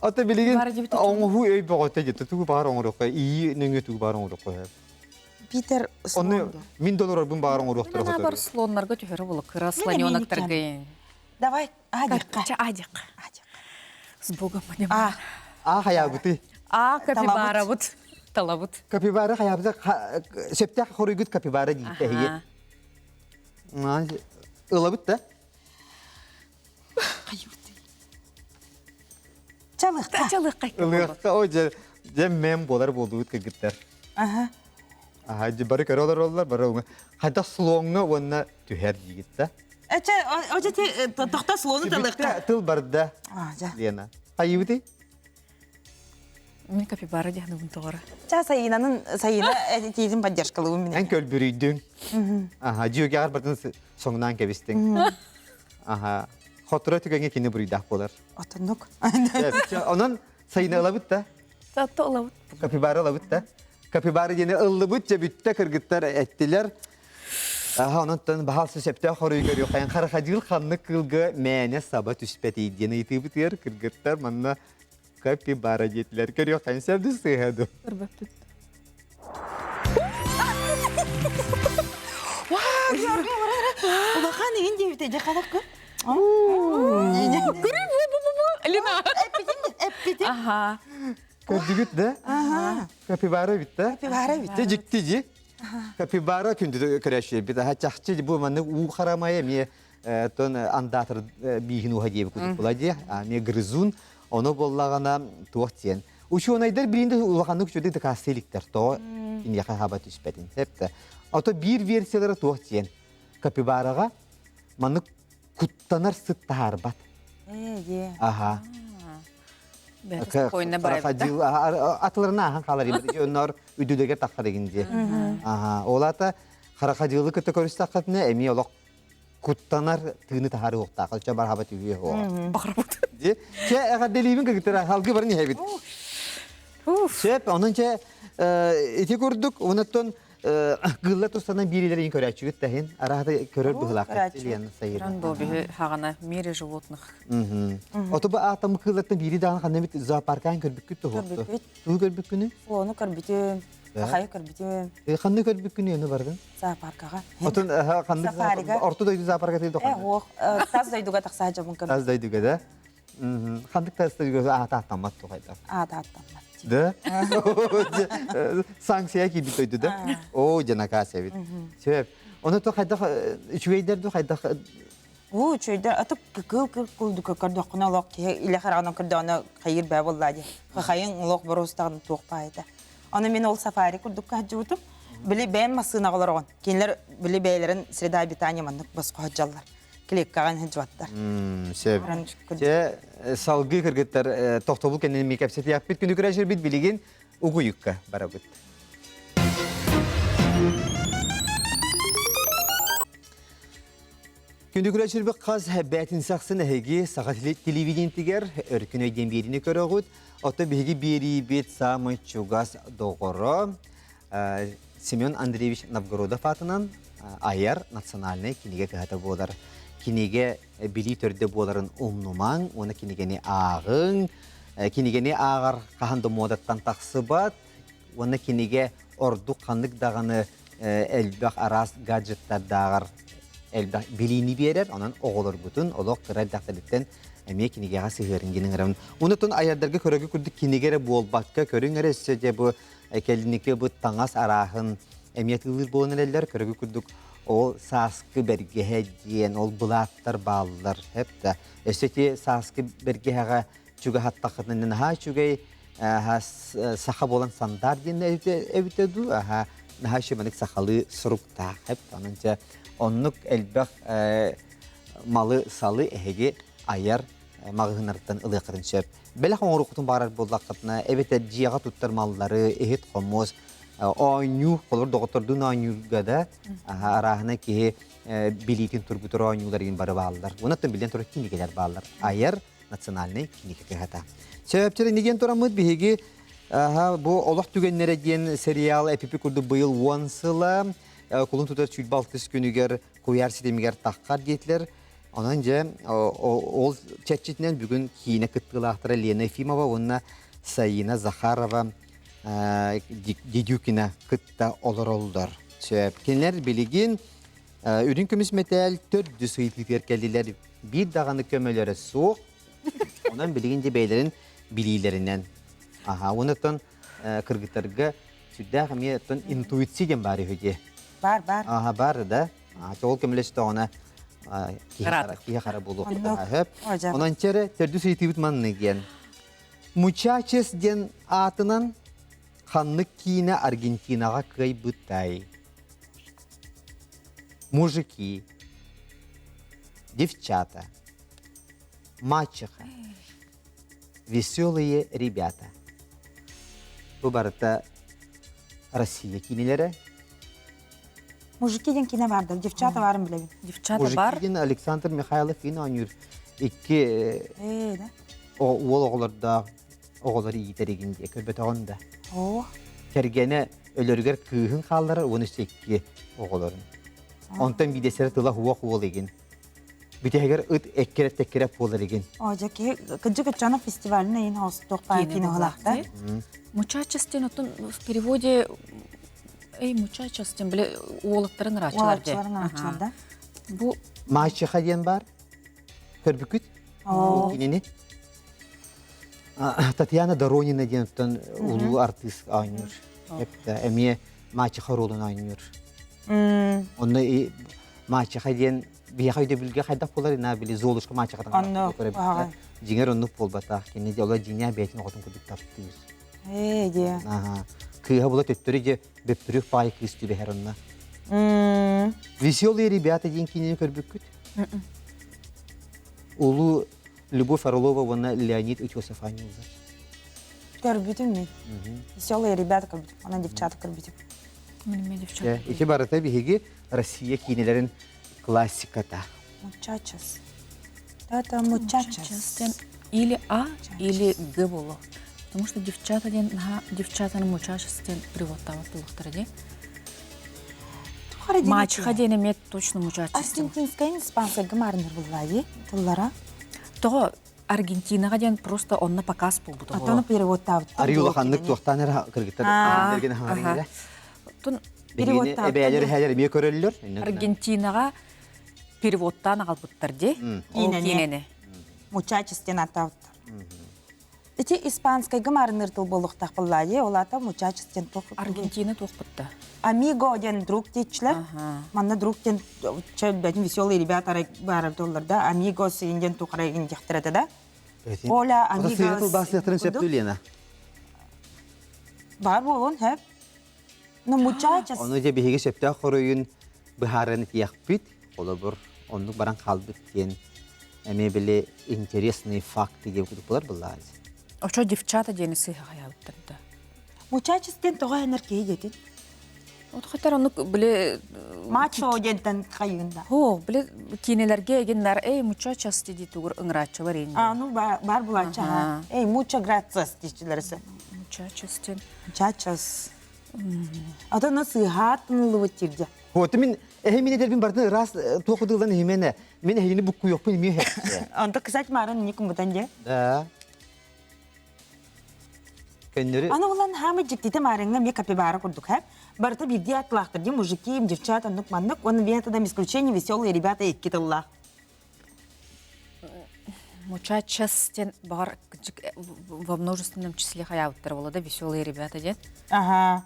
Ата билигин оҥоһуу өй бөҕөтө дьэ тугу баар оҥоруохха ии нөҥүө тугу баар оҥоруохха Питер Онно мин долорорбун баар оҥоруохтара Мен бар слоннарга түһөрө болу кыра слонёноктарга. Давай, адиққа. Ча адиққа. С Богом А. А хаябыты. А капибарабыт. Талабыт. Капибара хаябыта сөптөөх хоруйгут капибара диите эһиги. Ылабыт да? Чалыкка. Чалыкка. Ылыахха о дьэ дьэ мэм буолар буолуут кыргыттар. Аха. Аха дьэ бары көрө олороллор бары хайдах слоҥҥа уонна түһэр диигит да. Эче ожа тохто слону талыкка. Тыл барда. Лена. Хайыбыты? Мен капибара диһаныбын тоҕора. Ча Сайынанын Сайына этиитин поддержкалыбын мин. Эн көлбүрүйдүҥ. Аха, дьүөгэҕэр бартын соҥнаан кэбистиҥ. Аха, хотура түгэҥҥэ кини буруйдаах буолар. Отоннук. Онон Сайына ылабыт да? Татта ылабыт. Капибара ылабыт да? Капибара диэни ыллыбыт, дьэ бүттэ кыргыттар эттилэр. Аха, онон баһаалса сөптөөх хоруй көрүөххэйин харахадьыыл ханнык кыылга мээнэ саба түспэтий диэн ыйытыыбытыгар кыргыттар манна капибара диэтилэр. Көрүөххэйин сөп сыыһа ду. Көрбөппүт. Улахан игин диэбитэ дьэ халаккын. Көрүй бу бу бу бу Лина. Эппитин эппитин. Аха. Көрдүгүт да? Капибара бит да? Капибара бит. Дьэ дьикти дьи. Капибара күндү көрөшү бит. Аха чахчы бу маннык уу харамайа эмиэ тон андаатыр бииһин уха диэби кутук була дии. Эмиэ грызун. Ону буоллаҕына туох диэн. Учуонайдар билин да улаханнык үчүгэй дакаастыы иликтэр. Тоҕо киниэхэ хаба түспэтин. Сөп Ото биир версиялара туох диэн. Капибараҕа маннык куттанар сыт таһаарбат. Ээ, Аха. Атыларына ахан хаалар оннор үдүлэгер таххар эгин дии. Аха. Ол ата харахадьыылы кытта көрүстэххитинэ эмиэ олох куттанар тыыны таһаары уохтаах. Оччо бархаба түһүө хуоҕа. Бахарбыт. Дии. Чэ эҕэрдэлиибин кыргыттара халгы барын иһэбит. Сөп, онон чэ ити курдук, онуттан Кыылла тустанан биирилэрин көрөөччүгүт таһин араата көрөр быһылаах диэн сайын. Бу биһи хаҕана мире животных. Ото бу аатам кыыллартан биири даҕаны ханна эмит зоопаркаан көрбүккүт туһуохту. Тугу көрбүккүнүй? Слону көрбүтүм, хахайы көрбүтүм. Ханны көрбүккүнүй ону бардын? Зоопаркаҕа. Отун ханнык орто дойду зоопарката Э, ох, тас дойдуга тахсаа дьомун көрбүт. Тас дойдуга да? Ханнык тас дойдуга аата аттаммат тухайда. Аата аттаммат. Да? Санкция киирбит дойду да? Оо, дьэ накаас эбит. Сөп. Ону то хайдах үчүгэйдэр ду хайдах? Уу, үчүгэйдэр аты кыл кыл курдук көрдөххүнэ олох киһи илэ хараҕынан көрдөҕүнэ хайыыр бээ буоллаа дии. Хахайын олох боруостаҕын туох баайыта. Аны мин ол сафари курдук хаһдьыбытым. Били бэйэм массыынаҕа олороҕун. Кинилэр били бэйэлэрин среда обитания маннык босхо сылдьаллар. Клеткаҕа сылдьыбаттар. Сөп. Дьэ, салгыы кыргыттар тохтобул кэннин эмиэ кэпсэтиэхпит. Күнү көрөчөрбүт билигин угуйукка барабыт. Күндү көрөөччүлэрбит хас бээтинсэ ахсын эһиги саха телевидениетигэр Өркүн өй диэн биэриини көрөҕүт. Оттон биһиги биэриибит саамай чугас доҕоро Семен Андреевич Новгородов аатынан айар национальнай кинигэ кыһата буолар. Кинигэ билии төрдө буоларын умнумаҥ уонна кинигэни ааҕыҥ. Кинигэни ааҕар хаһан да муодаттан тахсыбат уонна кинигэ ордук ханнык даҕаны элбэх араас гаджеттардааҕар элбэх билиини биэрэр. Онон оҕолорбутун олох кыра эрдэхтэриттэн эмиэ кинигэҕэ сыһыарын диэн ыҥырабын. Онутун айардарга көрөгү курдук кинигэ эрэ буолбакка, көрүҥ эрэ өссө дьэ бу кэлиники бу таҥас арааһын эмиэ тыылыыр буолан эрэллэр. Көрөгү курдук ол сааскы бэргэһэ диэн ол былааттар бааллар. Хэп да. Өссө ити сааскы бэргэһэҕэ чугаһаттаххытына наһаа үчүгэй саха буолан сандар диэн эбитэ дуу аха наһаа үчүгэй сахалыы суруктаах эп онон дьэ оннук элбэх малы-салы эһиги айар маҕаһыыннарыттан ылыаххытын сөп. Бэлэх оҥоруоххутун баҕарар буоллаххытына, эбэтэр дьиэҕэ туттар маллары, иһит-хомуос, оонньуу, холобур доҕоттордуун оонньуурга да арааһына киһи билиитин тургутар оонньуулар игин бары бааллар. Онон билэн турар кинигэлэр бааллар. Айар национальнай кинигэ кыһата. Сөптөр иннигин тураммыт биһиги бу олох түгэннэрэ диэн сериал эпипи курдук быйыл уон сыла кулун тутар сүүрбэ алтыс күнүгэр куйаар ситимигэр таххар диэтилэр. Онон дьэ ол чэрчитинэн бүгүн киинэ кыттыылаахтара Лена Ефимова уонна Саина Захарова Дедюкина кытта олороллор. Сөп. Кинилэр билигин Үрүҥ көмүс мэтээл төрдүс ыйытыытыгар кэллилэр. Биир даҕаны көмөлөрө суох. Онон билигин дьэ бэйэлэрин билиилэринэн. Аха, онтон кыргыттарга сүрдээх эмиэ оттон интуиция диэн баар үһү дии. Бар, бар. Аха, бар да. Ол көмөлөстөҕүнэ киһи хара буолуохтаах. Онон чэрэ төрдүс ыйытыыбыт маннык диэн. Мучачес диэн аатынан ханнык киинэ Аргентинаҕа кыайбытай? Мужики, девчата, мачеха, веселые ребята. Бу барыта Россия киинэлэрэ. Мужики диэн киинэ баар да, девчата баарын билэбин. Девчата Мужики бар. диэн Александр Михайлов киинэ оонньуур. Икки Ээ, да. уол оҕолордоох оҕолор иитэригин диэ көрбөтөҕүн да. Оо. Кэргэнэ өлөрүгэр кыыһын хаалларар уон үс икки оҕолорун. Онтон биирдэстэрэ тыла уох уол игин. Бүтэһигэр ыт эккирэт-тэккирэт буолар игин. Оо, дьэ киһи кыдьык ыччанов фестивалын эйин хоостуох баар Киинэ киноһылаахта. Мучачес диэн оттон в переводе эй мучачес диэн били уолаттарын ырааччылар дии. Уолаттарын ырааччылар да. Бу Мачеха диэн бар. Көрбүкүт? Оо. Кинини. Татьяна Доронина диэн оттон улуу артыыс оонньуур. Эптэ эмиэ мачеха оруолун оонньуур. Онно мачеха диэн биһиэхэ өйдөбүлгэ хайдах буолар ина били Золушка мачехатан Онно дьиҥэр оннук буолбатах. Кини ола дьиҥэ бэйэтин оҕотун курдук таптыыр. Ээ диэ. Кыыһа була төттөрү дьэ бөппүрүк паай кыыс түбэһэр онно. Веселые ребята диэн киинэни көрбүккүт? Улуу Любовь Орлова уонна Леонид Утесов оонньууллар. Көрбүтүм мин. Веселые ребята көрбүтүм. Онон девчата көрбүтүм. Мен девчата. Ити барыта биһиги Россия киинэлэрин классиката. Мучачес. Это мучачес. Или А, или Г боло. Потому что девчата диэн наһаа девчатаны мучачес диэн переводтаабат буолуохтара дии. Мачеха диэн эмиэ точно мучачес. Аргентинскай испанскайга маарыныр буллаайы тыллара. Тоҕо Аргентинаҕа диэн просто онно показ буолбута Отону переводтаабыттар. Арый улаханнык туохтаан эрэ кыргыттар эргин аһаарыҥ Тун Переводтаабыттар. Эбээлэр эһээлэр эмиэ көрөллөр. Аргентинаҕа переводтаан аҕалбыттар дии. Ол Киинэни. киинэни. Мучачес диэн ааттаабыттар. Ити испанскайга маарынныыр тыл буолуохтаах буоллаа ол аата мучачес диэн туох Аргентина туохпутта? Амиго диэн друг диэччилэр. Манна друг диэн чөлбөтүн веселые ребята баар доллар да амигос диэн туох эрэ диэхтэр этэ да. Оля амигос. Тылбаастыахтарын сөп Лена. Баар буолуон сөп. Ну мучачес. Ону дьэ биһиги сөптөөх хоруйун быһааран этиэхпит. Холобур, оннук баран хаалбыт диэн эмиэ били интересные факты диэн курдук булар былаан. Очо девчата диэни сыыһа хайаабыттар да. Мучачес диэн тоҕо энэр киһи диэтин? Вот хотар оннук били Мачо диэнтэн хайыгында. Хо, били киинэлэргэ эгиннар эй мучачас диди тугур ыҥырааччылар ин. А, ну бар булаачча. Эй, mucha gracias диэччилэрсе. Мучачас диэн. Мучачас. Атын сыыһаат тыныллыбыт тирде. Вот мин эһи мин эдэрбин бартын ыраас туох ыдылдан иһимене мин эһигини буккуйуохпун имиэ Онто кстати марын не кумбутан де. Да. Көннөрү Аны улан хаамы дьиктитэ маарыҥҥа эмиэ капибара курдук һэ. Барыта биирдии атлаахтар дии мужики, девчата оннук маннык уонна методом исключения веселые ребята икки тыллаах. Мучачас диэн баҕар во множественном числе хайаабыттар буолла да веселые ребята диэн. Ага.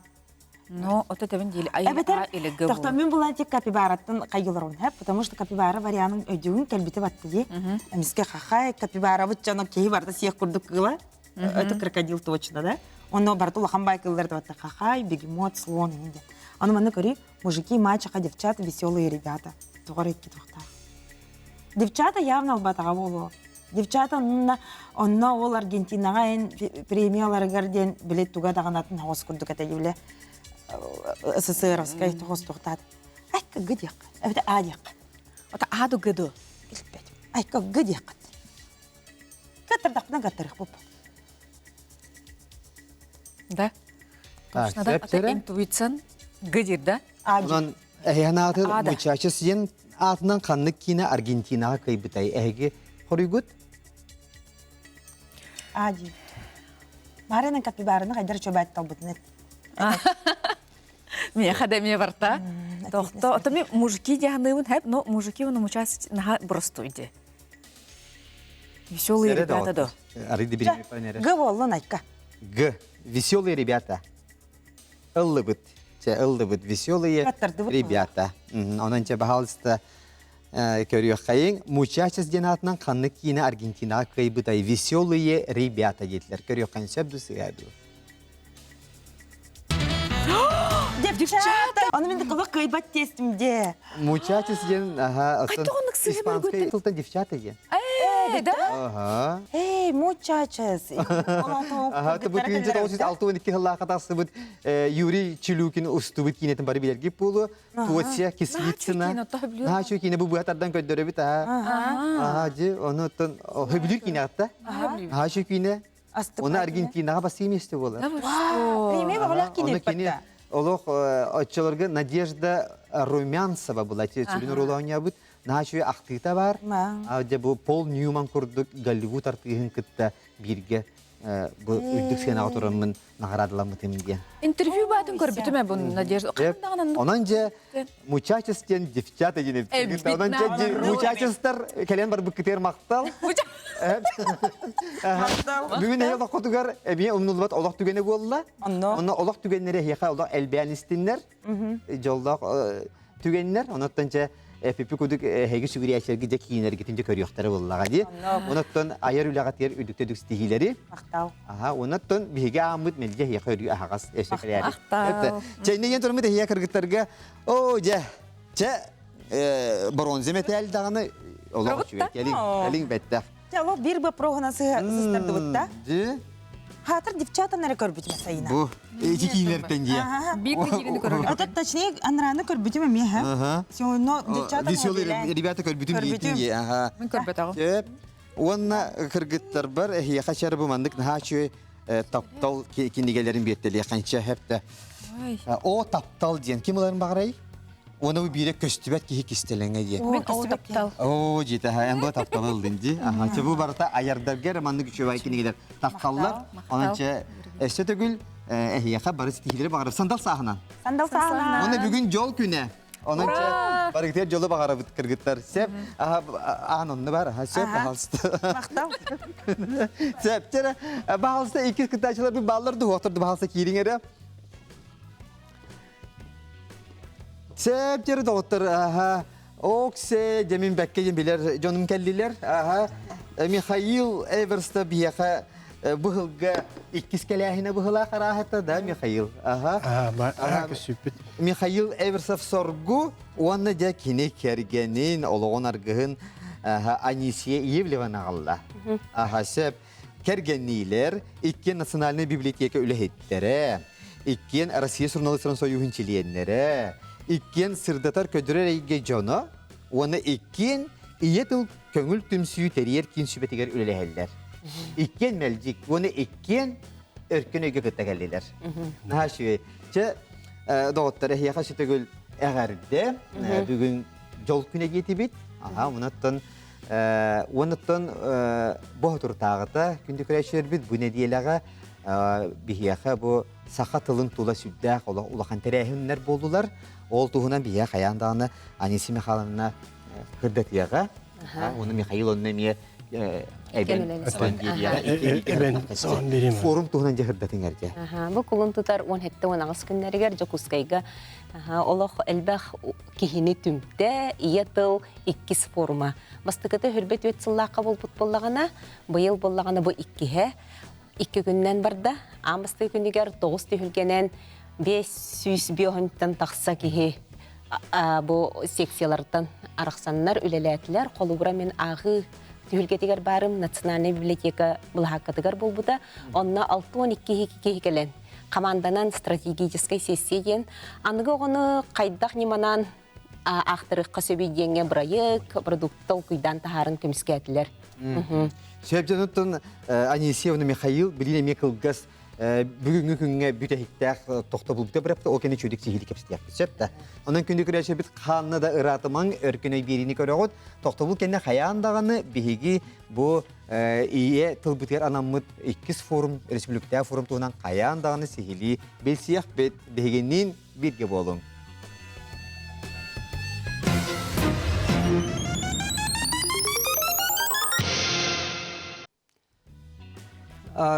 Но ото тэбин диили Эбэтэр а или г тохто мин булан тек капибараттан хайгыларон һэ, потому что капибара варианын өйдүүн кэлбити батты дии. Эмиске хахай капибарабыт дьоно киһи барыта сиэх курдук кыыла. Это крокодил точно, да? Онно барыта улахан бай кыыллар да батта хахай, бегемот, слон инде. Аны манна көрүй, мужики, мачеха, девчата, веселые ребята. Тоҕор икки тухтаах. Девчата явно албатаҕа буолуо. Девчата онно, онно ол Аргентинаҕа эн премияларыгар диэн били туга даҕанатын хоҕус курдук этэ биле СССРовскай тоҕус туохтаат. Айка г диэххэ. Эбэтэ а диэххэ. Ото а ду г ду. Билбэт. Айка г диэххэ. Каттардахпына каттарыах Да. Точно да. Ата интуициан г диир да. Онон эһиэн аатыр мучача сиэн аатынан ханнык киинэ Аргентинаҕа кыайбытай эһиги хоруйгут? А диир. Марина капибараны хайдар чөбөт талбытын Миэхэ да эмиэ барта. Тохто, ото ми мужики дианыыбын хэп, но мужики оны мучас наха простой Веселые ребята до. Г боллун айка. Г. Веселые ребята. Ыллыбыт. Чэ, ыллыбыт. Веселые ребята. Онон чэ, пожалуйста, көрүөххэйиҥ. Мучачес диэн аатынан ханнык киинэ Аргентинаҕа кыайбытай Веселые ребята диэтилэр. Көрүөххэ сөп дуу сыһа дуу? Девчата! Аны мин кылык кыайбат тестим де. Мучачес диэн, аха, испанскай тылтан девчата диэн. Э, да? Ага. Эй, мучачес. Аха, бу 1962 сыллаахха тахсыбыт Юрий Чилюкин устубут киинэтин бары билэргит буолуо. Туоция Кислицына. Наһаа киинэ бу быһа тардан көрдөрөбүт. Аха, дьи, ону оттон хөбүлүүр киинэ атта. Наһаа киинэ. Оны Аргентинаҕа басыы месте буолар. Премия баҕалаах киинэ кини олох оччолорго Надежда Румянцева была сүрүн оруолу оонньообут. Наһаа үчүгэй ахтыыта бар. Дьэ бу Пол Ньюман курдук Голливуд артыыһын кытта бииргэ бу үрдүк сыанаҕа тураммын наҕараадаламмытым диэн. Интервью баатын көрбүтүм ээ бу Надежда. Онон дьэ мучачес диэн девчата диэн Онон дьэ мучачестар кэлэн барбыккытыгар махтал. Бүгүн эһи олоххутугар эмиэ умнуллубат олох түгэнэ буолла. Онно олох түгэннэри эһиэхэ олох элбээн истиннэр. Дьоллоох түгэннэр. Онуттан дьэ эпипи кудук эһиги сүгүрүйээччилэргэ дьэ киинэргитин дьэ көрүөхтэрэ буоллаҕа дии. Онуттан айар үлэҕитигэр үрдүктэ үрдүк ситиһиилэри. Махтал. Аха, онуттан биһиги ааммыт мэлдьи эһиэхэ өрүү аһаҕас өссө кэлээри. Махтал. Чэйне диэн туруммут эһиэхэ кыргыттарга оо дьэ чэ бронза мэтээл даҕаны олох үчүгэй кэлиҥ кэлиҥ бэттэх. Чэ, олох биир бопроһунан сыстардыбыт да. Дьи. Хаатыр девчатан эрэ көрбүтүм сайына. Бу ити киинэртэн дии. Биир да киинэни көрөр. Это точнее анраны көрбүтүм эмиэ ха. Все девчата Веселые ребята көрбүтүм диэтин дии. Аха. Мин көрбөтөҕүм. Сөп. Уонна кыргыттарбар эһиэхэ чэр бу маннык наһаа үчүгэй таптал кинигэлэрин биэртэлиэххэ хэптэ. О таптал диэн ким ыларын баҕарай? Уонна бу биирэ көстүбэт киһи кистэлэҥэ диэн. Мин о таптал. Оо, дьиэтэ, эн бу тапталы ыллын дии. Аха, чэ бу барыта айардарга эрэ маннык үчүгэй кинигэлэр таххаллар. Онон чэ өссө төгүл эһиэхэ бары ситиһиилэри баҕарып сандал сааһынан. Сандал сааһынан. Уонна бүгүн дьол күнэ. Онон чэ, барыгытыгар дьолу баҕарабыт кыргыттар. Сеп, аан онно бар, аха, сөп, баһалыста. Махтал. Сөп, чэ, баһалыста иккис кыттааччылар бу бааллар дуһуохтар баһалыста киириҥ эрэ. Сөп, чэ, доҕоттор, аха, Оксе, дьэмин бэккэ диэн билэр дьонум кэллилэр. Аха, Михаил Эверста биһиэхэ быһылга иккис кэлээһинэ быһылаах арааһата да Михаил. Аха. Көссүүппүт. Михаил Эверсов Соргу уонна дьэ кини кэргэнин, олоҕун аргыһын Анисия Иевлеваны аҕалла. Аха, сөп. Кэргэнниилэр, иккиэн Национальнай библиотека үлэһиттэрэ, иккиэн Россия суруналыыстарын сойууһун чилиэннэрэ, иккиэн сырдатар көдүрэр эйгэ дьоно уонна иккиэн ийэ тыл көҥүл түмсүү тэрийэр киин сүбэтигэр үлэлэһэллэр. Иккиэн мэлдьик уонна иккиэн өркөн өйгө кытта кэллилэр. Наһаа үчүгэй. Чэ, доҕоттор, эһиэхэ сүтүгүл эҕэрдэ. Бүгүн дьол күнэ диэтибит. Аха, онуттан Уонуттан боһотуртааҕыта күндү көрөөччүлэрбит бу нэдиэлэҕэ биһиэхэ бу саха тылын тула сүрдээх улахан тэрээһиннэр буоллулар. Ол туһунан биһиэхэ хайаан даҕаны Анисия Михайловна кырдатыаҕа. Уонна Михаил онно эмиэ эбэн эбэн форум туһунан дьэ кырдатыҥ эрдэ. Бу кулун тутар 17-18 күннэригэр Дьокуускайга олох элбэх киһини түмтэ, ийэ тыл иккис форума. Бастакыта хүрбэт үөт сыллаахха буолбут буоллаҕына, быйыл буоллаҕына бу иккиһэ. Икки күннэн барда. Аан бастакы күнүгэр тоҕус түһүлгэнэн 500 тахса киһи бу секциялартан арахсаннар үлэлээтилэр. Холобура мин ааҕыы түһүлгэтигэр баарым Национальнай библиотека былаһааккатыгар буолбута. Онно 62 киһи кэлэн хамаанданан стратегическай сессия диэн аныгы оҕону хайдах ньыманан аахтарыахха сөбүй диэҥҥэ бырайыак, продукт толкуйдаан таһааран көмүскээтилэр. Сөп дьонуттан Анисьевна Михаил билин эмиэ кылгас бүгүҥҥү күҥҥэ бүтэһиктээх тохтобулбута бырапта ол кэннэ чүдүк сиһили кэпсэтиэхпит сөп да. Онон күндү күрээчэбит хаанна да ыраатымаҥ өркүнэй биэриини көрөҕүт. Тохтобул кэннэ хайаан даҕаны биһиги бу ийэ тылбытыгар анаммыт иккис форум, республикатааҕы форум туһунан хайаан даҕаны сиһилии билсиэхпит. Биһигинниин бииргэ буолуҥ.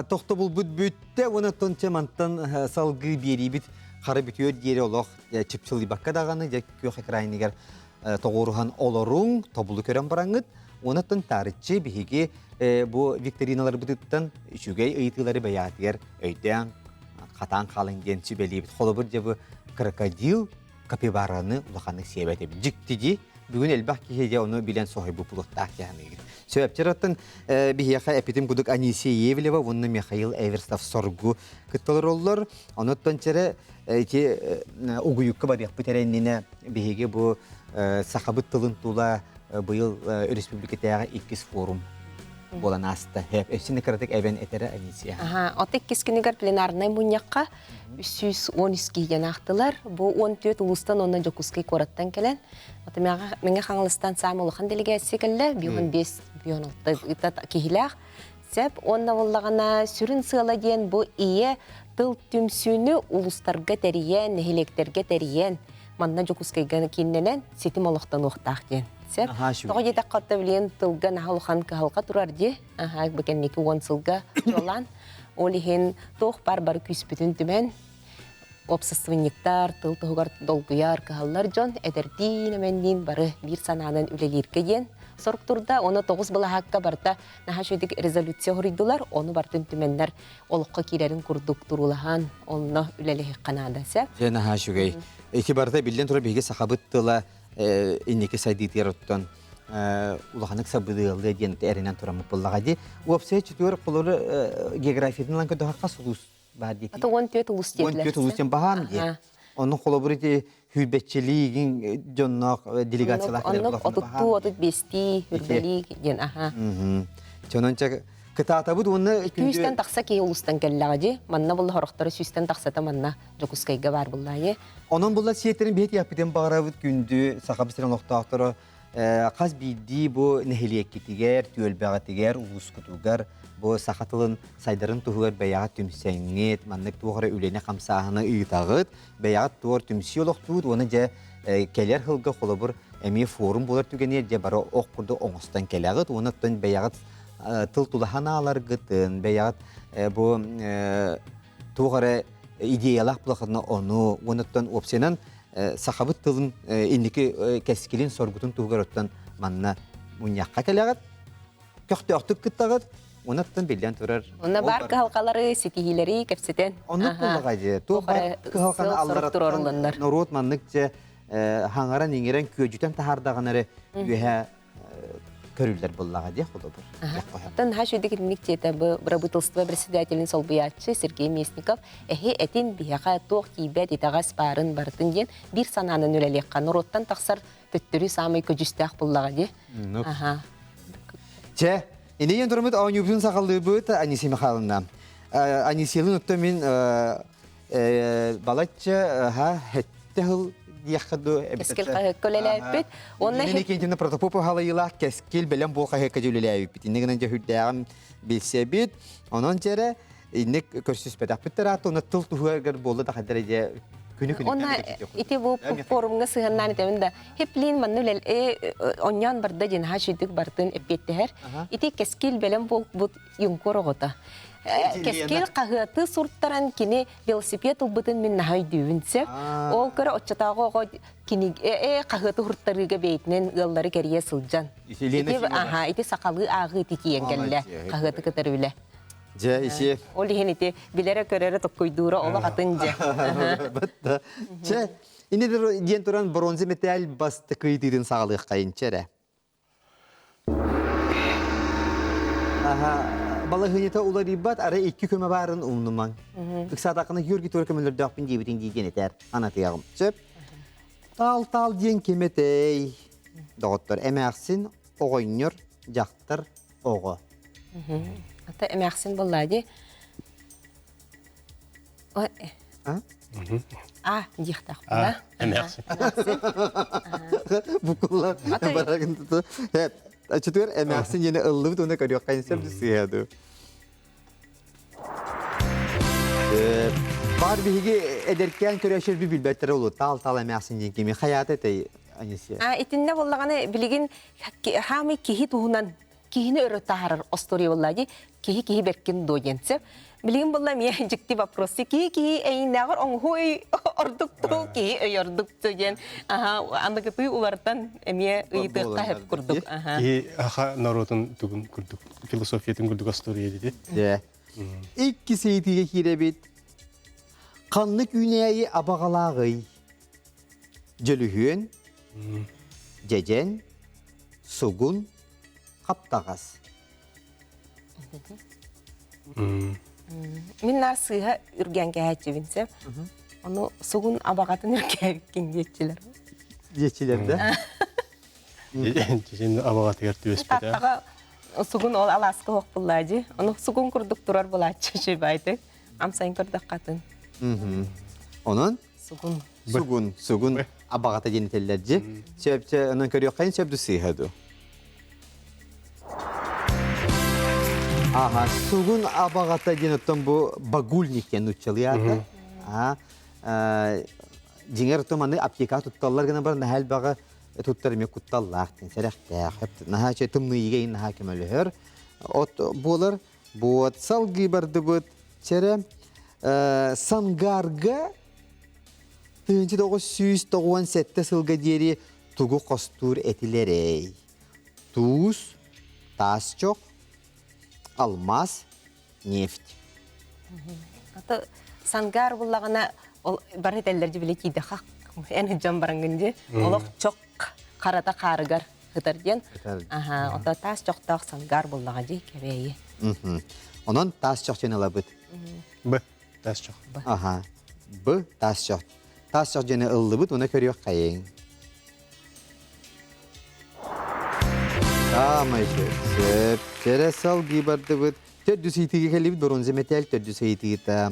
Тохтобулбут бүттэ уонна тонча мантан салгыы биэриибит хара бүтүөр диэри олох чыпчылыйбакка даҕаны дьэ күөх экраныгар тоҕуоруһан олоруҥ, тобулу көрөн бараҥҥыт. Онон таарыччы биһиги бу викториналарбытыттан үчүгэй ыйытыылары бэйэҕитигэр өйдөөн хатаан хаалыҥ диэн сүбэлиибит. Холобур, дьэ бу крокодил капибараны улаханнык сиэбэт эбит. Дьикти дии. Бүгүн элбэх киһи дьэ ону билэн соһуйбут булуохтаах дьаһаныгын. Сөптөр оттон биһиэхэ эпитим кудук Анисия Евлева уонна Михаил Эверстов соргу кытталар оллор. Онуттан чэрэ ити угуйукка барыахпыт эрэ иннинэ биһиги бу сахабыт тылын тула быйыл өрөспүүбүлүкэтээҕи иккис форум буолан ааста. Өссө кыратык эбэн этэрэ Анисия. От иккис күнүгэр пленарнай мунньахха 313 киһиден аахтылар. Бу 14 улуустан уонна Дьокуускай куораттан кэлэн, Мэҥэ Хаҥаластан саамай улахан делегация кэллэ, 15-16 киһилээх. Сөп уонна буоллаҕына сүрүн сыала диэн бу ийэ тыл түмсүүнү улуустарга тэрийэн, нэһилиэктэргэ тэрийэн, манна Дьокуускайга кииннэнэн ситим олохтонуохтаах диэн. Сөп. Тоҕо диэтэххэ отто билигин тылга наһаа улахан кыһалҕа турар дии. Аһаа, бу кэнники уон сылга чуолаан. Ол иһин туох баар бары күүспүтүн түмэн уопсастыбанньыктар, тыл туһугар долгуйар, кыһаллар дьон эдэрдиин-эмэнниин бары биир санаанан үлэлииргэ диэн сорук турда. Уонна тоҕус былаһаакка барыта наһаа үчүгэй резолюция хоруйдулар. Ону барытын түмэннэр олоххо киирэрин курдук туруулаһан, онно үлэлэһиэххэ наада. Сөп? Дьэ, наһаа үчүгэй. Ити барыта биллэн турар биһиги сахабыт тыла инники сайдыытыгар оттон улаханнык сабыдыаллыа диэн эрэнэн тураммыт буоллаҕа дии. Уопсайа чутугар холору географиятын ылан көрдөххө хас улуус баар диэтий? Ата 14 улус диэтилэр. 14 улус диэн баһаам диэ. Онно холобур ити хүрбэччилиигин дьонноох делегациялаах Оннук отуттуу, отут биэстии, хүрбэлии диэн аха. Чонон ча кытаатабыт уонна Сүүстэн тахса киһи улустан кэллэҕэ дии. Манна булла хорохторо сүүстэн тахсата манна Дьокуускайга баар буллаайы. Онон булла сиэтэрин биһи тиэхпитин баҕарабыт күндү Сахабыт сирин олохтоохторо хас биирдии бу нэһилиэккитигэр, түөлбэҕитигэр, улуускутугар бу саха тылын сайдарын туһугар бэйэҕит түмсэҥҥит, маннык туох эрэ үлэни-хамсааһыны ыытаҕыт, бэйэҕит туор түмсүү олохтуут уонна дьэ Кэлэр сылга холобур эмиэ форум буолар түгэнигэр дьэ бары ох курдук оҥостон кэлэҕит уонна оттон бэйэҕит тыл тулаһан ааларгытын, бэйэҕит бу туох эрэ идеялаах булахытына ону уонна оттон уопсайынан сахабыт тылын инники кэскилин соргутун туһугар оттон манна мунньахха кэлэҕит, көхтөөхтүк кыттаҕыт, Оннуттан биллэн турар. Онно баар кыһалҕалары, ситиһиилэри кэпсэтэн. Оннук буоллаҕа дии. Туох баар кыһалҕаны аллараттан норуот маннык дьэ хаҥаран иҥэрэн күөдьүтэн таһаардаҕына эрэ үөһэ көрүллэр буоллаҕа дии холобур. Оттон наһаа үчүгэй итинник диэтэ бу бырабыыталыстыба председателин солбуйааччы Сергей Местников эһи этин биһиэхэ туох тиийбэт итэҕэс баарын барытын диэн биир санаанан үлэлиэххэ норуоттан тахсар төттөрү саамай көдьүүстээх буллаҕа дии. Аха. Чэ, инейен турумут оонньуубутун сахалыыбыт Анисия Михайловна. Анисиялын отто мин балачча ха хетте хыл диэххэ ду Кэскил хаһыакка үлэлээбиппит. Уонна Инникинтина Протопопов халайыылаах Кэскил бэлэм буол хаһыакка үлэлээбиппит. Инне гынан дьөһүрдээҕим билсэбит. Онон дьэрэ инник көрсүспэтэхпит тараатта уонна тыл туһугар буолла да хаддара дьэ күнү күнү Онна ити бу форумҥа сыһыаннаан этэбин да хеплин манна үлэл онньоон барда диэн наһаа үчүгдүк бартын эппиэттэһэр. Ити кэскил бэлэм буолбут юнкор оҕото. Кэскил хаһыаты суртаран кини велосипед ылбытын мин наһаа өйдүүбүн сөп. Ол көрө оччотооҕу оҕо кини хаһыаты хуртарыыга бэйэтинэн ыаллары кэрийэ сылдьан. Ити аха ити сахалыы ааҕыы ити тиийэн кэллэ хаһыаты кытары үлэ. Дьэ, иши. Ол иһин ити билэрэ-көрөрө токкуйдуура олох атын дьэ. Батта. Чэ, ини диэн туран бронза металл бастакы ыйытыытын саҕалыаххайын чэ эрэ. Аха, балаһыанньата уларыйбат, арай икки көмө баарын умнумаҥ. Ыксаатаххына Георгий туора көмөлөрдөөхпүн диэбитиҥ дии диэн этээр, анатыаҕым. Сөп. Таал-таал диэн ким этэй? Доҕоттор, эмээхсин, оҕонньор, дьахтар, оҕо. Ата эмээхсин буоллаа дии. А диэхтээх А, эмээхсин. Букулла барагын туту. Чутугар эмээхсин диэни ыллыбыт уонна көрүөххэ сөп сыыһа дуу. Бар биһиги эдэркээн көрөөччүлэр билбэттэрэ улуу таал-таал эмээхсин диэн кими хайаата этэй Анисия? А итиннэ буоллаҕына билигин хаамый киһи туһунан киһини өрө таһаарар остуоруйа буолла дии киһи киһи бэркин дуо диэн сөп билигин буолла эмиэ дьикти вопрос киһи киһи эйиннээҕэр оҥоһуу өй ордук туу киһи өй ордук диэн аха аныгытыы уларытан эмиэ ыйытыахха сөп курдук Киһи аха норуотун тугун курдук философиятын курдук остуоруйа диди. Дьэ. Иккис ыйытыыга киирэбит. Ханнык үүнээйи абаҕалааҕый? Дьөлүһүөн, дьэдьэн, сугун, хаптаҕас. Мин наар сыыһа үргээн кэһээччибин сөп. Ону сугун абаҕатын үргээбиккин диэччилэр. Диэччилэр да? Дьэдьэн абаҕатыгар түбэспитэ. Тааттаҕа сугун ол алааска суох буллаа дии. Ону сугун курдук турар булааччы үчүгэй Амсайын көрдөххө атын. Онон Сугун. Сугун, сугун абаҕата диэн этэллэр дьи. Сөп, онон көрүөххэ сөп ду сыыһа ду. Аха, сугун абаҕата диэн оттон бу багульник диэн нууччалыы аата. Аа, дьиҥэр оттон маны аптека тутталлар гына баран наһаа элбэҕи туттар эмиэ кутталлаах диэн сэрэхтээх. Наһаа үчүгэй тымныйыга иһин наһаа көмөлөһөр. От буолар Буот салгыы бардыбыт. Чэрэ Сангарга 1997 сылга диэри тугу хостуур этилэрэй? Туус, таас чох, алмаас, нефть. Аты Сангар буллаҕына ол бары этэллэр дьи били киидэхэ эн дьон бараҥгын дии олох чох харата хаарыгар Ытар диэн. Аха, ото таас чохтоох сангар буллаҕа дии кэбээйи. Онон таас чох диэн ылабыт. Б. Таас чох. Аха. Б. Таас чох. Таас чох диэни ыллыбыт, уна көрүөх хайыҥ. Саамай сөп. Сөп. Чэрэ салгыы бардыбыт. Төрдүс ыйытыыга кэллибит бронза мэтээл төрдүс ыйытыыта.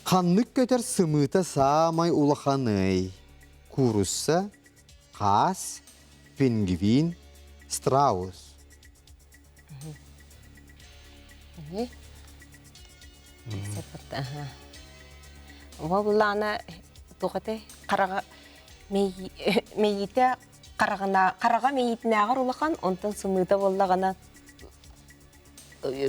Ханнык көтөр сымыыта саамай улаханый? Куурусса, Хаас, пингвин, страус. Вовлана туох этэй хараҕа. Мэйиитэ хараҕына хараҕа мэйиитинээҕэр улахан, онтон сымыыта буоллаҕына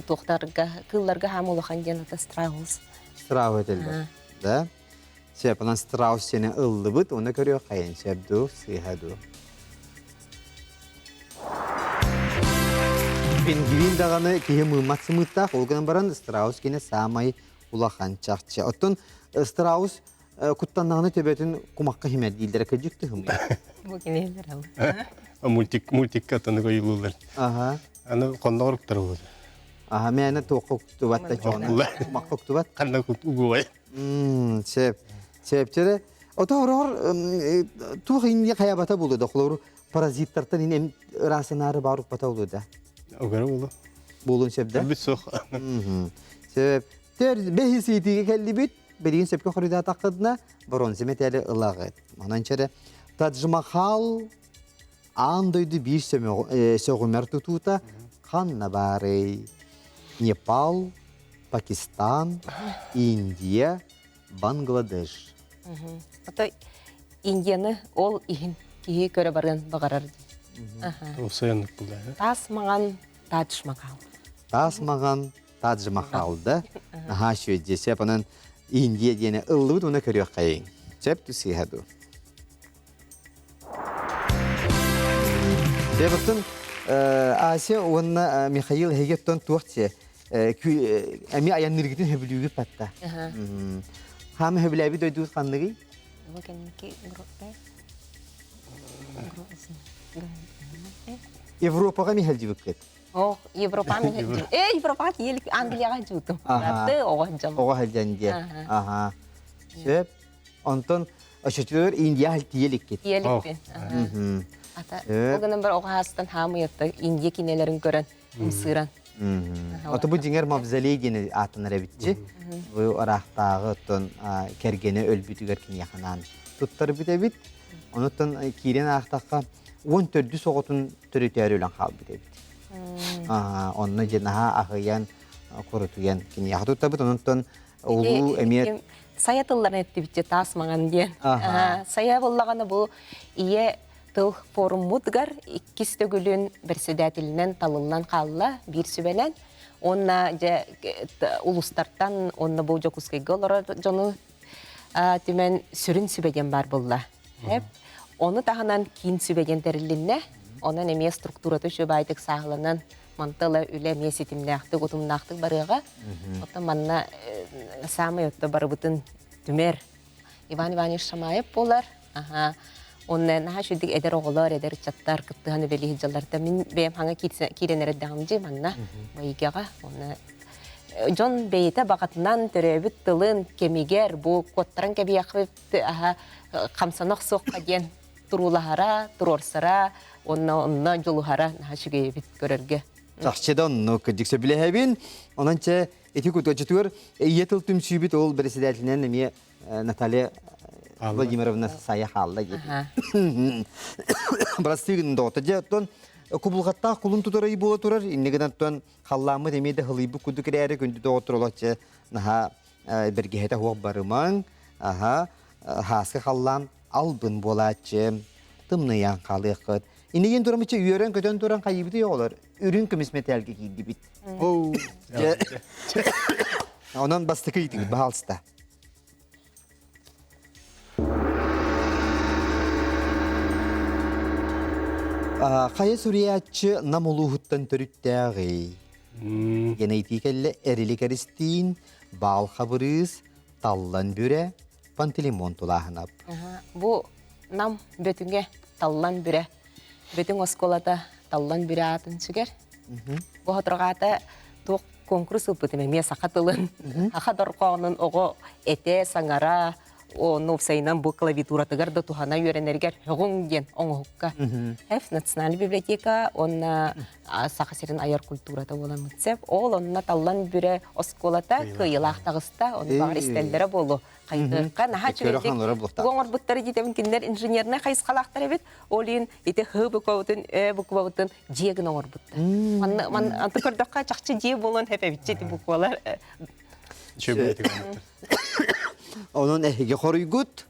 туохтарга кыылларга хаам улахан диэн ата страус. Страус этэллэр. Да? Сөп, онон страус сени ыллыбыт, оны көрүөх хайын сөп дуу, сыыһа дуу. Пингвин даҕаны киһи мыыммат сымыыттаах, ол гынан баран страус кини саамай улахан чахчы. Оттон страус куттаннаҕына төбөтүн кумахха химэр дииллэрэ кырдьык тыһымый. Бу кинилэр ал. Мультик мультикка аттаны ойулуулар. Аха. Аны хонноҕор уктар буолар. Аха, мээнэ туохха уктубат да чоҕуна. Кумахха уктубат. Ханна угуай. Сөп. Сөпчөрө. Ото ороор туох инни хаябата булу да холору паразиттартан ин ырасынаары бар укпата булу да. Огара булу. Булун сөп да. Бүт суох. Сөп. Төр бэһис ыйытыыга кэллибит. Билигин сөпкө хоруйдаатаххытына бронза мэтээли ылаҕыт. Онон чэрэ Тадж-Махал аан дойду биир сөҕүмэр тутуута ханна баарый? Непал, Пакистан, Индия, Бангладеш. Ото Индияны ол иһин киһи көрө барыан баҕарар. Усаяннык булла. Таас маҥан Тадж Махал. Таас маҥан Тадж Махал да наһаа үчүгэй сөп онон Индия диэни ыллыбыт уна көрүөххэйиҥ. Сөп сыыһа дуу. Дебаттан Ася уонна Михаил эһигиттэн туох дьэ эми айанныргытын хөбүлүүгүт батта. Хаама хөбүлээбит дойдугут ханныгый? Европаҕа ми хелдьибиккит? Ох, Европа мен э Европаҕа тиийэлик Англияҕа дьуутум. Аты оҕо дьон. Оҕо сылдьан диэ. Аха. Сөп. Онтон оччотугар Индия тиийэликкит. Тиийэликпин. Ата ол гынан бар оҕо хаастан хаамыйатта Индия кинилэрин көрөн ымсыыран. Ото бу дьиҥэр мавзолей диэн ааттанар эбитчи. Бу ыраахтааҕы оттон кэргэнэ өлбүтүгэр киниэхэ туттарбыт эбит. Онуттан киирэн аахтахха уон төрдүс оҕотун төрүтөөрү өлөн хаалбыт эбит. Онно дьэ наһаа аһыйан, курутуйан киниэхэ туттабыт. Онтон улуу эмиэ Сайа тылларын эттибитче таас маҥан диэн. Сайа буллаҕына бу ийэ тыл форуммутгар иккис төгүлүн председателинэн талыллан хаалла биир сүбэнэн. Уонна дьэ улустартан уонна бу Дьокуускайга олорор дьону түмэн сүрүн сүбэ диэн баар буолла. Ону таһынан киин сүбэ диэн тэрилиннэ. Онон эмиэ структурата үчүгэй сааһыланан мантала үлэ эмиэ ситимнээхтик, утумнаахтык барыаҕа. Оттон манна саамай отто барыбытын түмэр Иван Иванович Шамаев буолар. Аха. Онно наһаа үчүгдүк эдэр оҕолор, эдэр ыччаттар кыттыһан үлэлии сылдьаллар. Мин бэйэм хаҥа киирэн эрэддэҕим дии манна Байыгаҕа. Онно дьон бэйэтэ баҕатынан төрөөбүт тылын кэмигэр бу куоттаран кэбиэхпит аһа хамсана охсуохха диэн туруулаһара, туруорсара, уонна онно дьулуһара наһаа үчүгэй эбит көрөргө. Чахчы да оннук кырдьык сөбүлэһэбин. Онон чэ ити кутуочутугар ийэ тыл түмсүүбүт ол председателинэн эмиэ Наталья Владимировна Сая хаалла диэти. Бырастыы доҕотто. Дьэ, оттон кубулҕаттаах кулун тутар ый буола турар. Иннигинэн оттон халлааммыт эмиэ да хылыйбыт курдук эрээри күндү доҕоттор олоччу наһаа бэргэһэтэ суох барымаҥ. Аһа, хааска халлаан албын буолааччы, тымныйан хаалыаххыт. Иннигин турамычча үөрэн-көтөн туран хайыыбытый оҕолор? Үрүҥ көмүс мэтээлгэ киирдибит. Онон бастакы ыйытыгыт, баһаалыста. Хайа суруйааччы Нам улууһуттан төрүттээҕий? Диэн ыйытыы кэллэ Эрилик Эристиин, Баал Хабырыыс, Таллан Бүрэ, Пантелеймон Тулааһынап. Бу Нам Бөтүҥэ Таллан Бүрэ. Бөтүҥ оскуолата Таллан Бүрэ аатын сүгэр. Бу хоторҕаата туох конкурс ыыппытым эмиэ саха тылын, саха дорҕоонун оҕо этэ, саҥара, ону уопсайынан бу клавиатуратыгар да туһана үөрэнэригэр һөҕүҥ диэн оҥоһукка. Хэф национальный библиотека уонна Саха сирин айар культурата буолан мытсеп. Ол онно Таллан Бүрэ оскуолата кыайыылаах таҕыста, ону баҕар истэллэрэ буолуо. Хайдыахха наһаа үчүгэйдик тугу оҥорбуттара диэтэбин кинилэр инженернэй хайысхалаахтар эбит. Ол иһин ити х буквабытын, э буквабытын дьиэ гына оҥорбуттар. Манна ман анты көрдөххө чахчы дьиэ буолуон сөп эбитчи ити буквалар. Үчүгэй Онон эһиги хоруйгут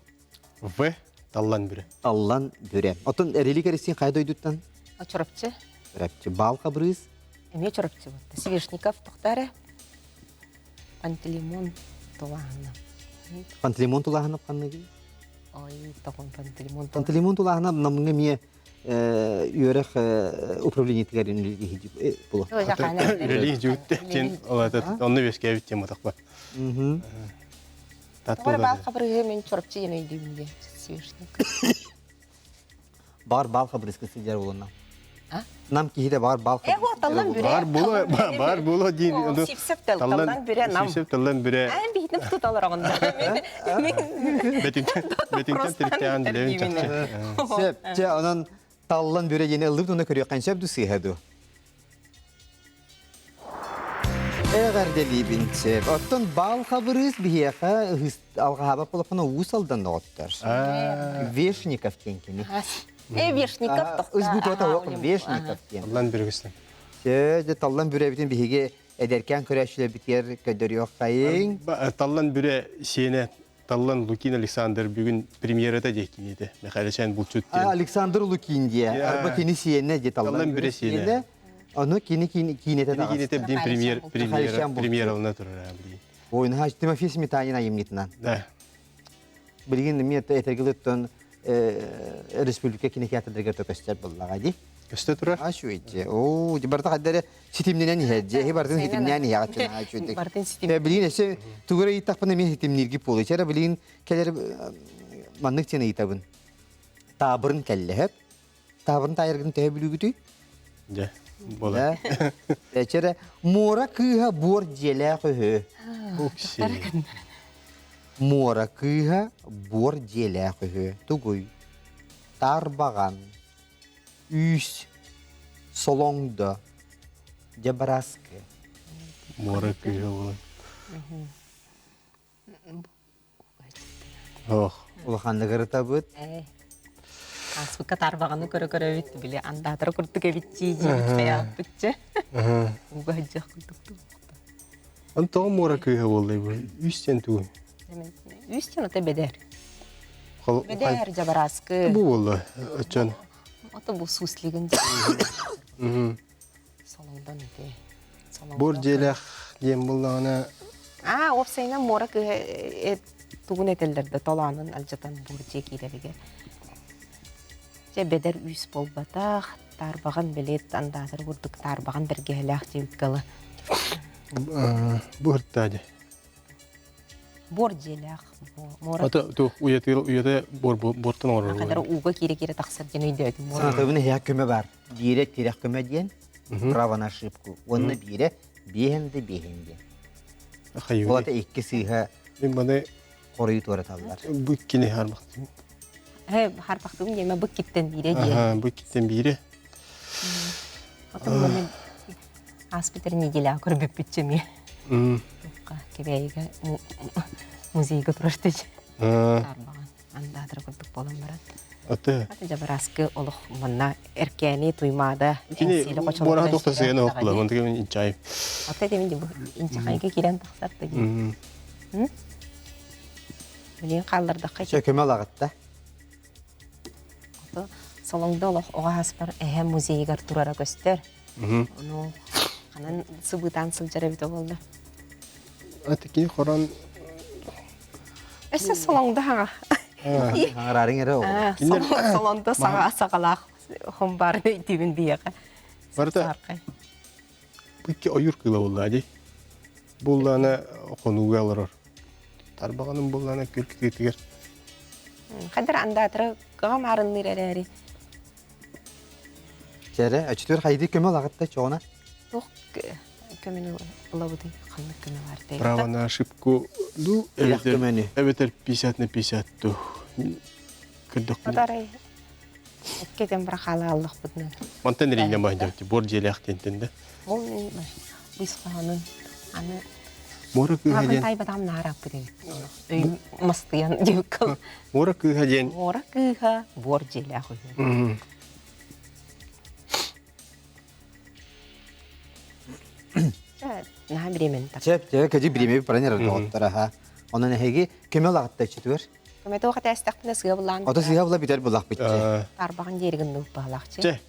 В. Таллан бүрэ. Таллан бүрэ. Оттон Эрили Кэристин хайа дойдуттан? Чурапчы. Чурапчы. Баал Хабырыыс? Эмиэ Чурапчы буолта. Свешников тохтаре. Пантелеймон Тулааһынап. Пантелеймон Тулааһынап ханныгый? Ой, тоҕон Пантелеймон Пантелеймон Тулааһынап намҥа эмиэ үөрэх управлениетыгар буолуо. Үлэлии дьүүттэ диэн онно үөскээбит диэн матахпа. Тоҕо баал хабырыһы мен Чурапчы диэн өйдүүбүн диэн Свешник. Бар баал хабырыска сылдьар буолуна. Нам киһитэ бар баал Э, таллан бүрэ. Бар була бар була диин. Сипсеп таллан бүрэ нам. Сипсеп таллан бүрэ. Ан биһитин туталар оҕонда. Бетинтен бетинтен тириктээн билэбин чахчы. Сөп, чэ онон таллан бүрэ диэн ыллыбыт уонна көрүөххэ сөп ду сыыһа ду. Эҕэрдэлиибин сөп. Оттон баал хабырыыс биһиэхэ алҕаһаабат буоллаххына Уус Алдан доҕоттор. Вешников диэн кини. Э, Вешников тохта. Ызгутуота оқ Вешников диэн. Таллан бүрүгүстэн. Чэ, дьэ таллан бүрэбитин биһиги эдэркээн көрөөччүлэрбитигэр көрдөрүөххэйиҥ. Таллан бүрэ сиэнэ Таллан Лукин Александр бүгүн премьерата дии киниэтэ. Михайличан булчут диэн. Александр Лукин диэ. Арба кини сиэнэ дии Таллан бүрэ сиэнэ. Ону кини киинэтэ Кини киинэтэ диэн премьер премьера премьералына турар билигин. Ойнаха Тимофей Сметанин айымньытынан. Да. Билигин эмиэ этэргилиттэн республика кинотеатрдарыгар көстөр буоллаҕа дии. Көстө турар. Аш үйтэ. Оо, барыта хаддары ситимнэнэн иһэр. Дьэ, бартын ситимнээн иһэҕэ аш үйтэ. Бартын ситим. Билигин эссе тугура ыйыттахпына эмиэ ситимниирги буолуо. Чара билигин кэлэр маннык сен ыйытабын. Таабырын кэллэһэп. Таабырын таайаргын төһө бүлүүгүтүй? Дьэ, буолар. Чэрэ муора кыыһа буор дьиэлээх үһү. Укси. Муора кыыһа буор дьиэлээх үһү. Тугуй? Тарбаҕан, үүс, солоҥдо, дьабараскы. Муора кыыһа буолан. Ох. Улаханнык ырытабыт. Ааспыкка тарбаҕаны көрө-көрөбүт, били андаатара курдук эбит дии диэбит хайааппытча. Ууга сылдьыах курдук Он тоҕо муора кыыһа буоллай бу? Үс диэн тугуй? Үс диэн ото бэдэр. Бэдэр дьабараскы. Бу буолла оччон. Ото бу суслигын. Солоҥдон ити. Бур дьиэлээх диэн буллаҕына Аа, уопсайынан муора кыыһа тугун этэллэр да толоонун алдьатан бур дьиэ киирэригэр. Дьэ бэдэр үүс буолбатах, таарбаҕан билет андаатар курдук таарбаҕан бэргэһэлээх диэбиккэ ыла. Бу ыртаа дьэ. Буор дьиэлээх. Муора. Ата ту уйатыр уйата буор буортан оҥорор. Хадара ууга киирэ-киирэ тахсар диэн өйдөөтүм. Санатабын эһиэхэ көмө бар. Биирэ тирэх көмө диэн право на ошибку. Уонна биирэ биэһин да биэһин диэн. Хайыы. Ол икки сыыһа Мин маны хоруйу туораталлар. Бу иккини харбахтым. Э, харбахтым диэмэ бу иккиттэн биирэ диэн. Бу иккиттэн биирэ. Отон мен ааспыт неделя көрбүппүтчэ эмиэ. Кэбээйигэ музейга турар тыч. Тарбаҕан андаатыр курдук буолан баран. Аты. Аты жабараскы олох манна эркээни туймаада Кини буораха тохта сыгана оқпула, онтуга мен инчай. Аты демин бу инчахайга кирен тахсар да Билин хааллардахха Чө көмө алагытта. Солоҥдо олох оҕо хаспар эһэ музейыгар турара көстөр. Ону ханан сыбыытаан сылдьар эбитэ буолла. Аты кини хорон Өссө солоҥдо хаҥа. Хаҥараарыҥ эрэ оҕо. Солоҥдо саҥа саҕалаах хомбаарын өйдүүбүн биһиэхэ. Барыта бу икки ойуур кыыла буолла дии. Буллаана хонууга олорор. Тарбаҕаным буллаана күл кытыытыгар. Хадыр андаатыра кыҕа маарынныыр эрээри. Чэрэ, өчтүр хайды көмө ылаҕытта чоҕуна? Туох көмөнү ылабытый? Ханнык көмө бар дей? Право на ошибку ду көмөнү. Эбэтэр 50 на 50 ду. Көрдөхпүнэ. Батарай. Эккетен бара хаала аллахпытынан. Мантан эрийинэ баһдьабыт бор дьиэлээх диэнтэн да. Ол мен быс хоһоонун аны Муора кыыһа диэн. Тайбатам наараппыт эбит. Өйүм мастыйан диэбиккэ. Муора кыыһа диэн. Муора кыыһа буор дьиэлээх үһү. Наһаа бириэмэни Чэп, чэ, кэдьи бириэмэби баран эрэр доҕоттор аха. Онон эһиги көмө ылаҕытта иччитигэр. Көмөтө хатээстэхпинэ сыа булаан. Ото сыа була бүтэр булах бүтче. Тарбаҕын диэри гынныбыт баһылаахчы. Чэ,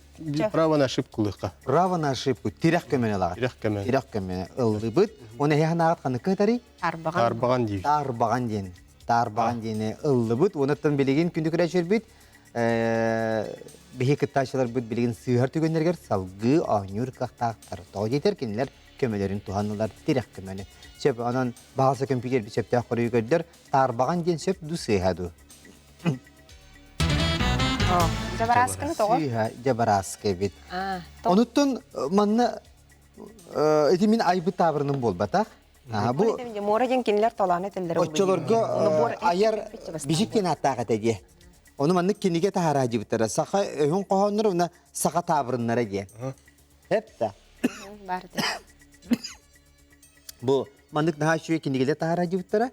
право на ошибку лыха. Право на ошибку. Тирэх көмөнө лаҕа. Тирэх көмө. Тирэх көмөнө ыллыбыт. Оны эһэ ханаҕат ханнык кытары? Тарбаҕан. Тарбаҕан диир. Тарбаҕан диэн. Тарбаҕан диэни ыллыбыт. Онуттан билигин күндү күрээччилэрбит биһи кыттааччыларбыт билигин сыыһар түгэннэригэр салгыы оонньуур кыахтаахтар. Тоҕо диэтэр кинилэр көмөлөрүн туһаннылар тирэх көмөнү. Сөп, онон баҕалса көмпүүтэр сөптөөх хоруйу көрдөр. Таарбаҕан диэн сөп дуу сыыһа дуу? Дьабарааскыны тоҕо? Сыыһа дьабарааска эбит. Онуттан манна ити мин айбыт таабырыным буолбатах. Бу муора диэн кинилэр толоон этэллэр. Оччолорго айар бижик диэн ааттаах этэ диэ. Ону маннык кинигэ таһаараа дьибиттэрэ. Саха өһүн хоһооннор уна саха таабырыннара диэн. Хепта. Бар Бу маннык наһаа үчүгэй кинигэлэр таһаараа дьибиттэрэ.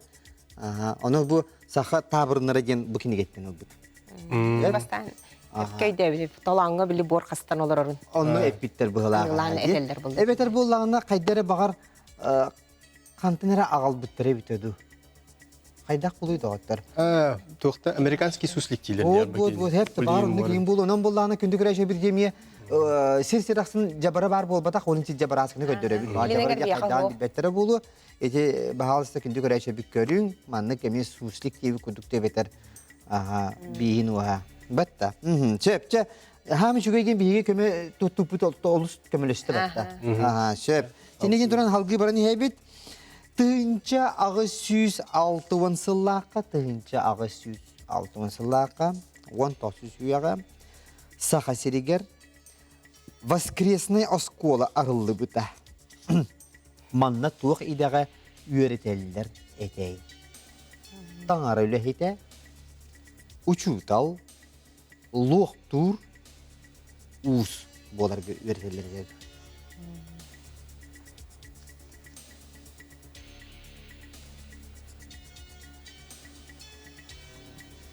Ону бу саха таабырыннара диэн бу кинигэттэн ылбыт. Бастаан өйдөөбүт толооҥҥо били буор хастан олорорун. Онно эппиттэр быһылаах. этэллэр булла. Эбэтэр буоллаҕына хайда эрэ баҕар хантан эрэ аҕалбыттара эбитэ дуу. Хайдах булуй доҕоттор? Туохта американский суслик диилэр. Вот, вот, вот, хеп, баар оннук иин буолу. Онон буоллаҕына күндү күрээчэ бир диэмиэ сир сир ахсын дьабара баар буолбатах, onun için дьабарааскыны көрдөрөбүт. Дьабара диэн хайдаан билбэттэрэ буолуо. Ити баһаалыста күндү көрөөччү бит көрүҥ, маннык эмиэ суслик диэбит курдук эбэтэр аха бииһин уоһа. Батта. Сөп, чэ. Хаам үчүгэйгин биһиги көмө туттуппут олус көмөлөстө батта. Аха, сөп. Тинигин туран халгыы баран иһэбит. 1860 сыллаахха, 1860 сыллаахха, 19 үйэҕэ Саха сиригэр воскресная оскуола арыллыбыта. Манна туох идэҕэ үөрэтэллэр этэй? Таҥара үлэһитэ, учуутал, луохтуур, уус буоларга үөрэтэллэр этэ.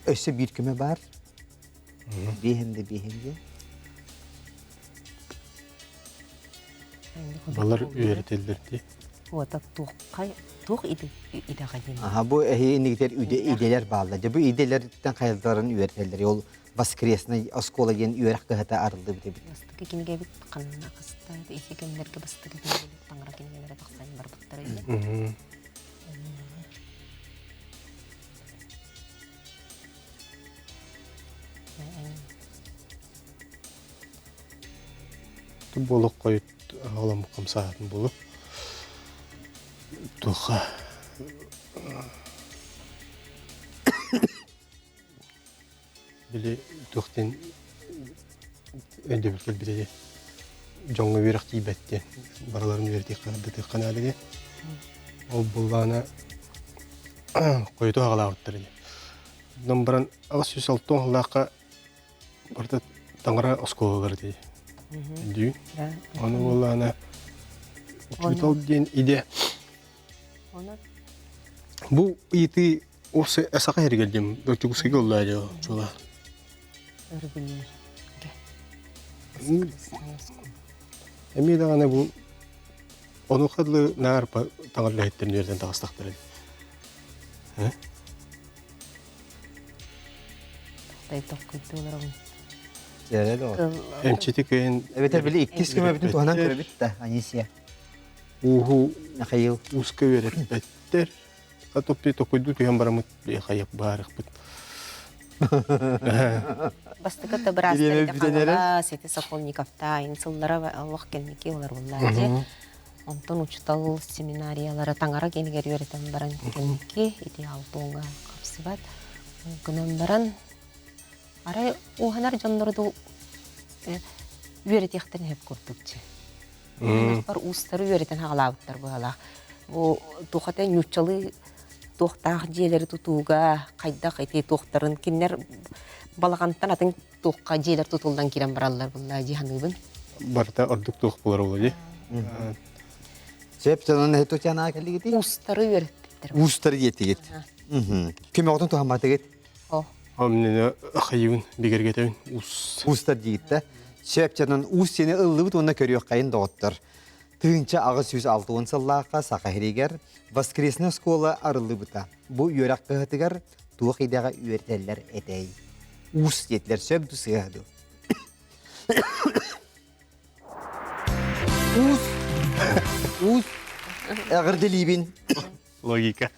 Өссө биир көмө баар. Биэһин да биэһин диэн. Балар үөрэтэллэр дии. Уота туоххай туох идэҕэ диэн. Аха бу эһи иннигитер идэлэр бааллар. Дьэ бу идэлэртэн хайаларын үөрэтэллэр. Ол воскресный оскуола диэн үөрэх кыһата арыллыбыт эбит. Бастакы кинигэбит ханна хаста ити кэмнэргэ бастакы кинигэбит таҥара кинигэлэрэ тахсан барбыттара ини. Буолук хойут оламмыт хамсаатын буолук. Туха били туохтен өйдөбүл кэлбитэ дии. Дьоҥҥо үөрэх тиийбэт диэн барыларын үөрэтиэххэ сырдатыахха наада диэн. Ол буоллаҕына хойуту аҕалаабыттар дии. Онон баран 860 сыллаахха барыта таҥара оскуолалара дии. Дүү. Ону буоллаҕына учуутал диэн идэ Бу ыйытыы саха иһигэр диэн Дьокуускайга ыллаа дьэ чула. Өрүбүллэргэ. Эмиэ даҕаны бу онуоха дылы наар таҥар үлэһиттэрин үөрэтэн таҕыстахтара дии. Толкуйдуу олоробун. Эмчити кыайан Эбэтэр били иккис көмөбүтүн туһанан көрөбүт да, Анисия. Ууһу Михаил. ууска үөрэппэттэр. Топпи токуйдуу түһэн бараммыт хайап баарыхпыт. Бастакы быраастар Хаҥалас, ити Сокольниковтаайын сыллара олох кэнники олоруллар дии. Онтон учутал семинариялара таҥара киинигэр үөрэтэн баран кэнники ити алтуоҥа хапсыбат. Гынан баран арай ууһанар дьоннору да үөрэтиэхтэрин сөп курдук дии. Бар уустары үөрэтэн хаҕалаабыттар быһалаах. Бу туохата ньууччалыы туохтаах дьиэлэри тутууга хайдах ити туохтарын кинилэр балаҕантан атын туохха дьиэлэр тутуллан киирэн бараллар булла дии саныыбын. Барыта ордук туох буолар ол дии. Сөп сонун тутяна кэллигити? Уустары үөрэппиттэр. Уустары диэтигит. Көмөҕүтүн туһамматыгыт? Омнene хайыбын бигэргэтэбин уус. Уустар диигит да. Сөп чанан уус сени ыллыбыт уонна көрүөххэйин доҕоттор. 1860 сыллаахха Саха сиригэр воскресная оскуола арыллыбыта. Бу үөрэх кыһатыгар туох идэҕэ үөрэтэллэр этэй? Уус диэтилэр сөп ду сыыһа ду? Уус. Уус. Эҕэрдэлиибин. Логика.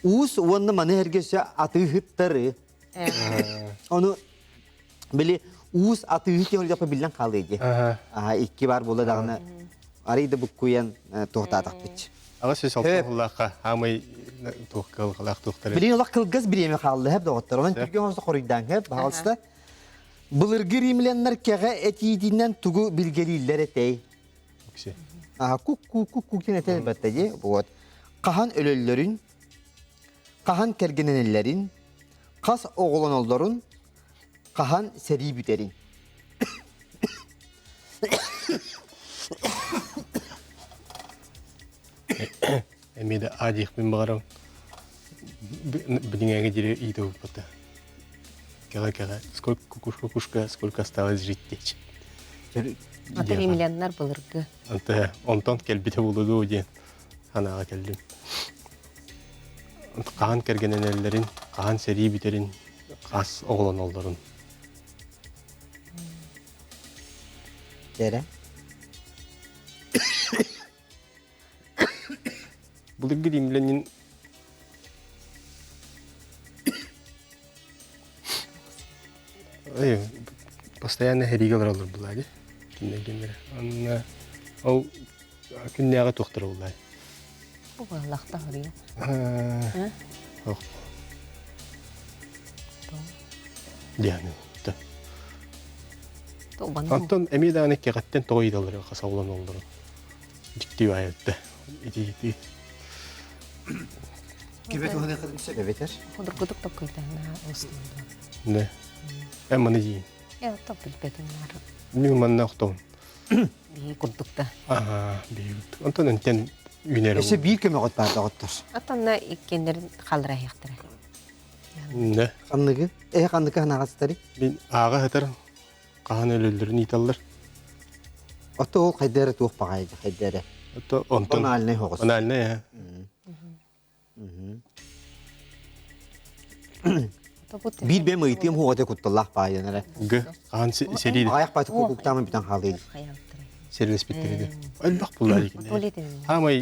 Уус уонна маны эргесе атыыһыттары. Ону били уус атыыһыт диэн олдьоппо биллэн хаалыа дии. Аха икки бар буола даҕаны арый да буккуйан туохтаатахпыт. Аҕыс 106 сыллаахха хаамай туох кыалҕалаах туохтары. Билигин олох кылгас бириэмэ хаалла хэп доҕоттор. Онон түргэн оҥосто хоруйдаан хэп, баҕалыста. Былыргы римляннар кэҕэ этиитинэн тугу билгэлииллэр этэй? Аха кук-кук-кук диэн этэр батта дии. Вот. Хаһан өлөллөрүн, хаһан кэргэнэнэллэрин, хас оҕолоноллорун, хаһан сэрии бүтэрин. Эмиэ да а диэхпин баҕарам билиҥээҥи диэри иитэ Кэҕэ-кэҕэ, сколько кукушка кукушка, сколько осталось жить диэчи. Ата римляннар былыргы. Анта онтон кэлбитэ буолуо дуо диэн санааҕа кэллим. Хаһан кэргэнэнэллэрин, хаһан сэрии бүтэрин, хас оҕолоноллорун. Дэрэ. Былыргы римлянин постоянно хэриигэ олороллор булаа кинилэр кимнэрэ анна ол күннээҕи туохтара буллаа Бу быһылахта хоруйа. Дианы. Онтон эмиэ даҕаны кэҕэттэн тоҕо ыйыталлар хасаллан оллорун. Дьикти баайытта. Ити-ити. Кибе туһаныаххытын сөп эбэтэр? Худургутук токкуйдаһына устунду. Не. Эн маны дии. Э, топ билбетим нар. Мин манна охтон. Бии курдукта. Ага, бии курдук. Онтон энтен үүнэр. Өссө биир көмөҕөт баар доҕоттор. Атанна иккеннерин халлара Не. Ханныгы? Э, ханныгы ханаҕастары? Мин ааҕа хатар хаһан өлөллөрүн ыыталлар. Ото ол хайда эрэ туох баҕайы хайда эрэ. Ото онтон Банальный хоҕус. Банальный ээ. Биир бэм ыйтыым хуоҕа кутталлаах баайан эрэ. Г хаһан сэрии Аҕайах баайты куктаамын бүтэн хаалыын. Сервиспиттериде. Элбэх буллар икинде. Хаамай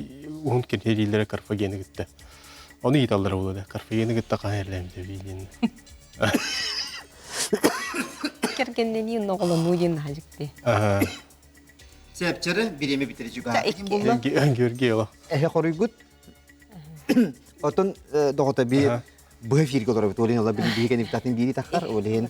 уһун кэнһириилэрэ Карфагены кытта. Ону ыйыталлара буолуо Карфагены кытта хаһан эрлээмитэ диэн. Кэргэннэнии оҕолонуу диэн наһаа дьикти. Сэпчэрэ бириэмэ бүтэрэ чугаһаатыгын буолла. Георгий олох. Эһэ хоруйгут. Отон доҕото би быһа эфиргэ олоробут. Ол иһин ола били биһиги кэнниттэн биири таххар. Ол иһин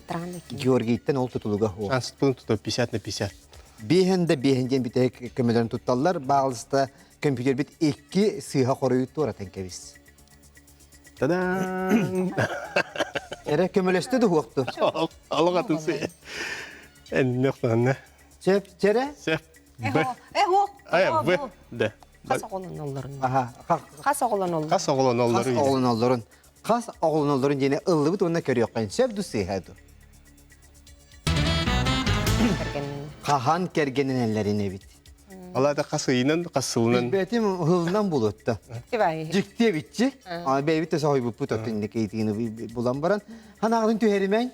Георгийтан ол тутулуга хуо. Шанспын тута 50 на 50. Биэһэн да биэһэн диэн бүтэһик көмөлөрүн тутталлар. Баалыста компьютербит икки сыыһа хоруйу туоратан кэбис. Та-дам! Эрэ көмөлөстө да уохту. Аллах атын се. Эннехтанна. Сеп, чере? Сеп. Б. Э, Ай, Б. Да. Хас оҕолоноллорун. Аха. Хас оҕолоноллорун. Хас оҕолоноллорун. Хас оҕолоноллорун. Хас оҕолоноллорун диэни ыллыбыт уонна көрүөххэ сөп ду сыыһа ду. Хаһан кэргэнинэллэрин эбит. Алата хас ыйынан, хас сылынан. Билбэтим ылынан булутта. Дьикти эбитчи. Бэйбит да соһуйбуппут оттон инники булан баран. Ханаҕын түһэримэҥ.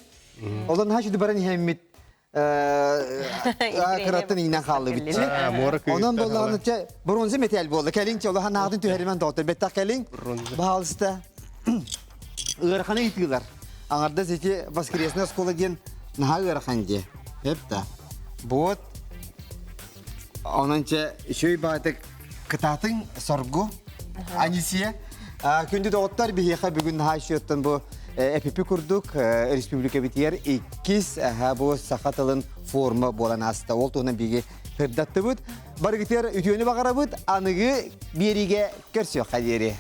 Олон хаачы баран иһэммит кыраттан иинэн хааллыбытчы. Онон боллаҕына чэ бронза металл буолла. Кэлиҥ чэ улахан аатын түһэримэн доҕоттор. Бэттэх кэлиҥ. Баһаалыста. Ыарахан ыйытыылар. Аҥардас ити воскресная школа диэн наһаа ыарахан дии. Эп да. Вот. Онон чэ үчүгэй баҕатык кытаатыҥ соргу. Анисия. Күндү доҕоттор биһиэхэ бүгүн наһаа үчүгэттэн бу эпипи курдук республикабытыгар иккис бу саха тылын форма буолан ааста. Ол туһунан биһиги сырдаттыбыт. Барыгытыгар үтүөнү баҕарабыт. Аныгы биэриигэ көрсүөххэ диэри.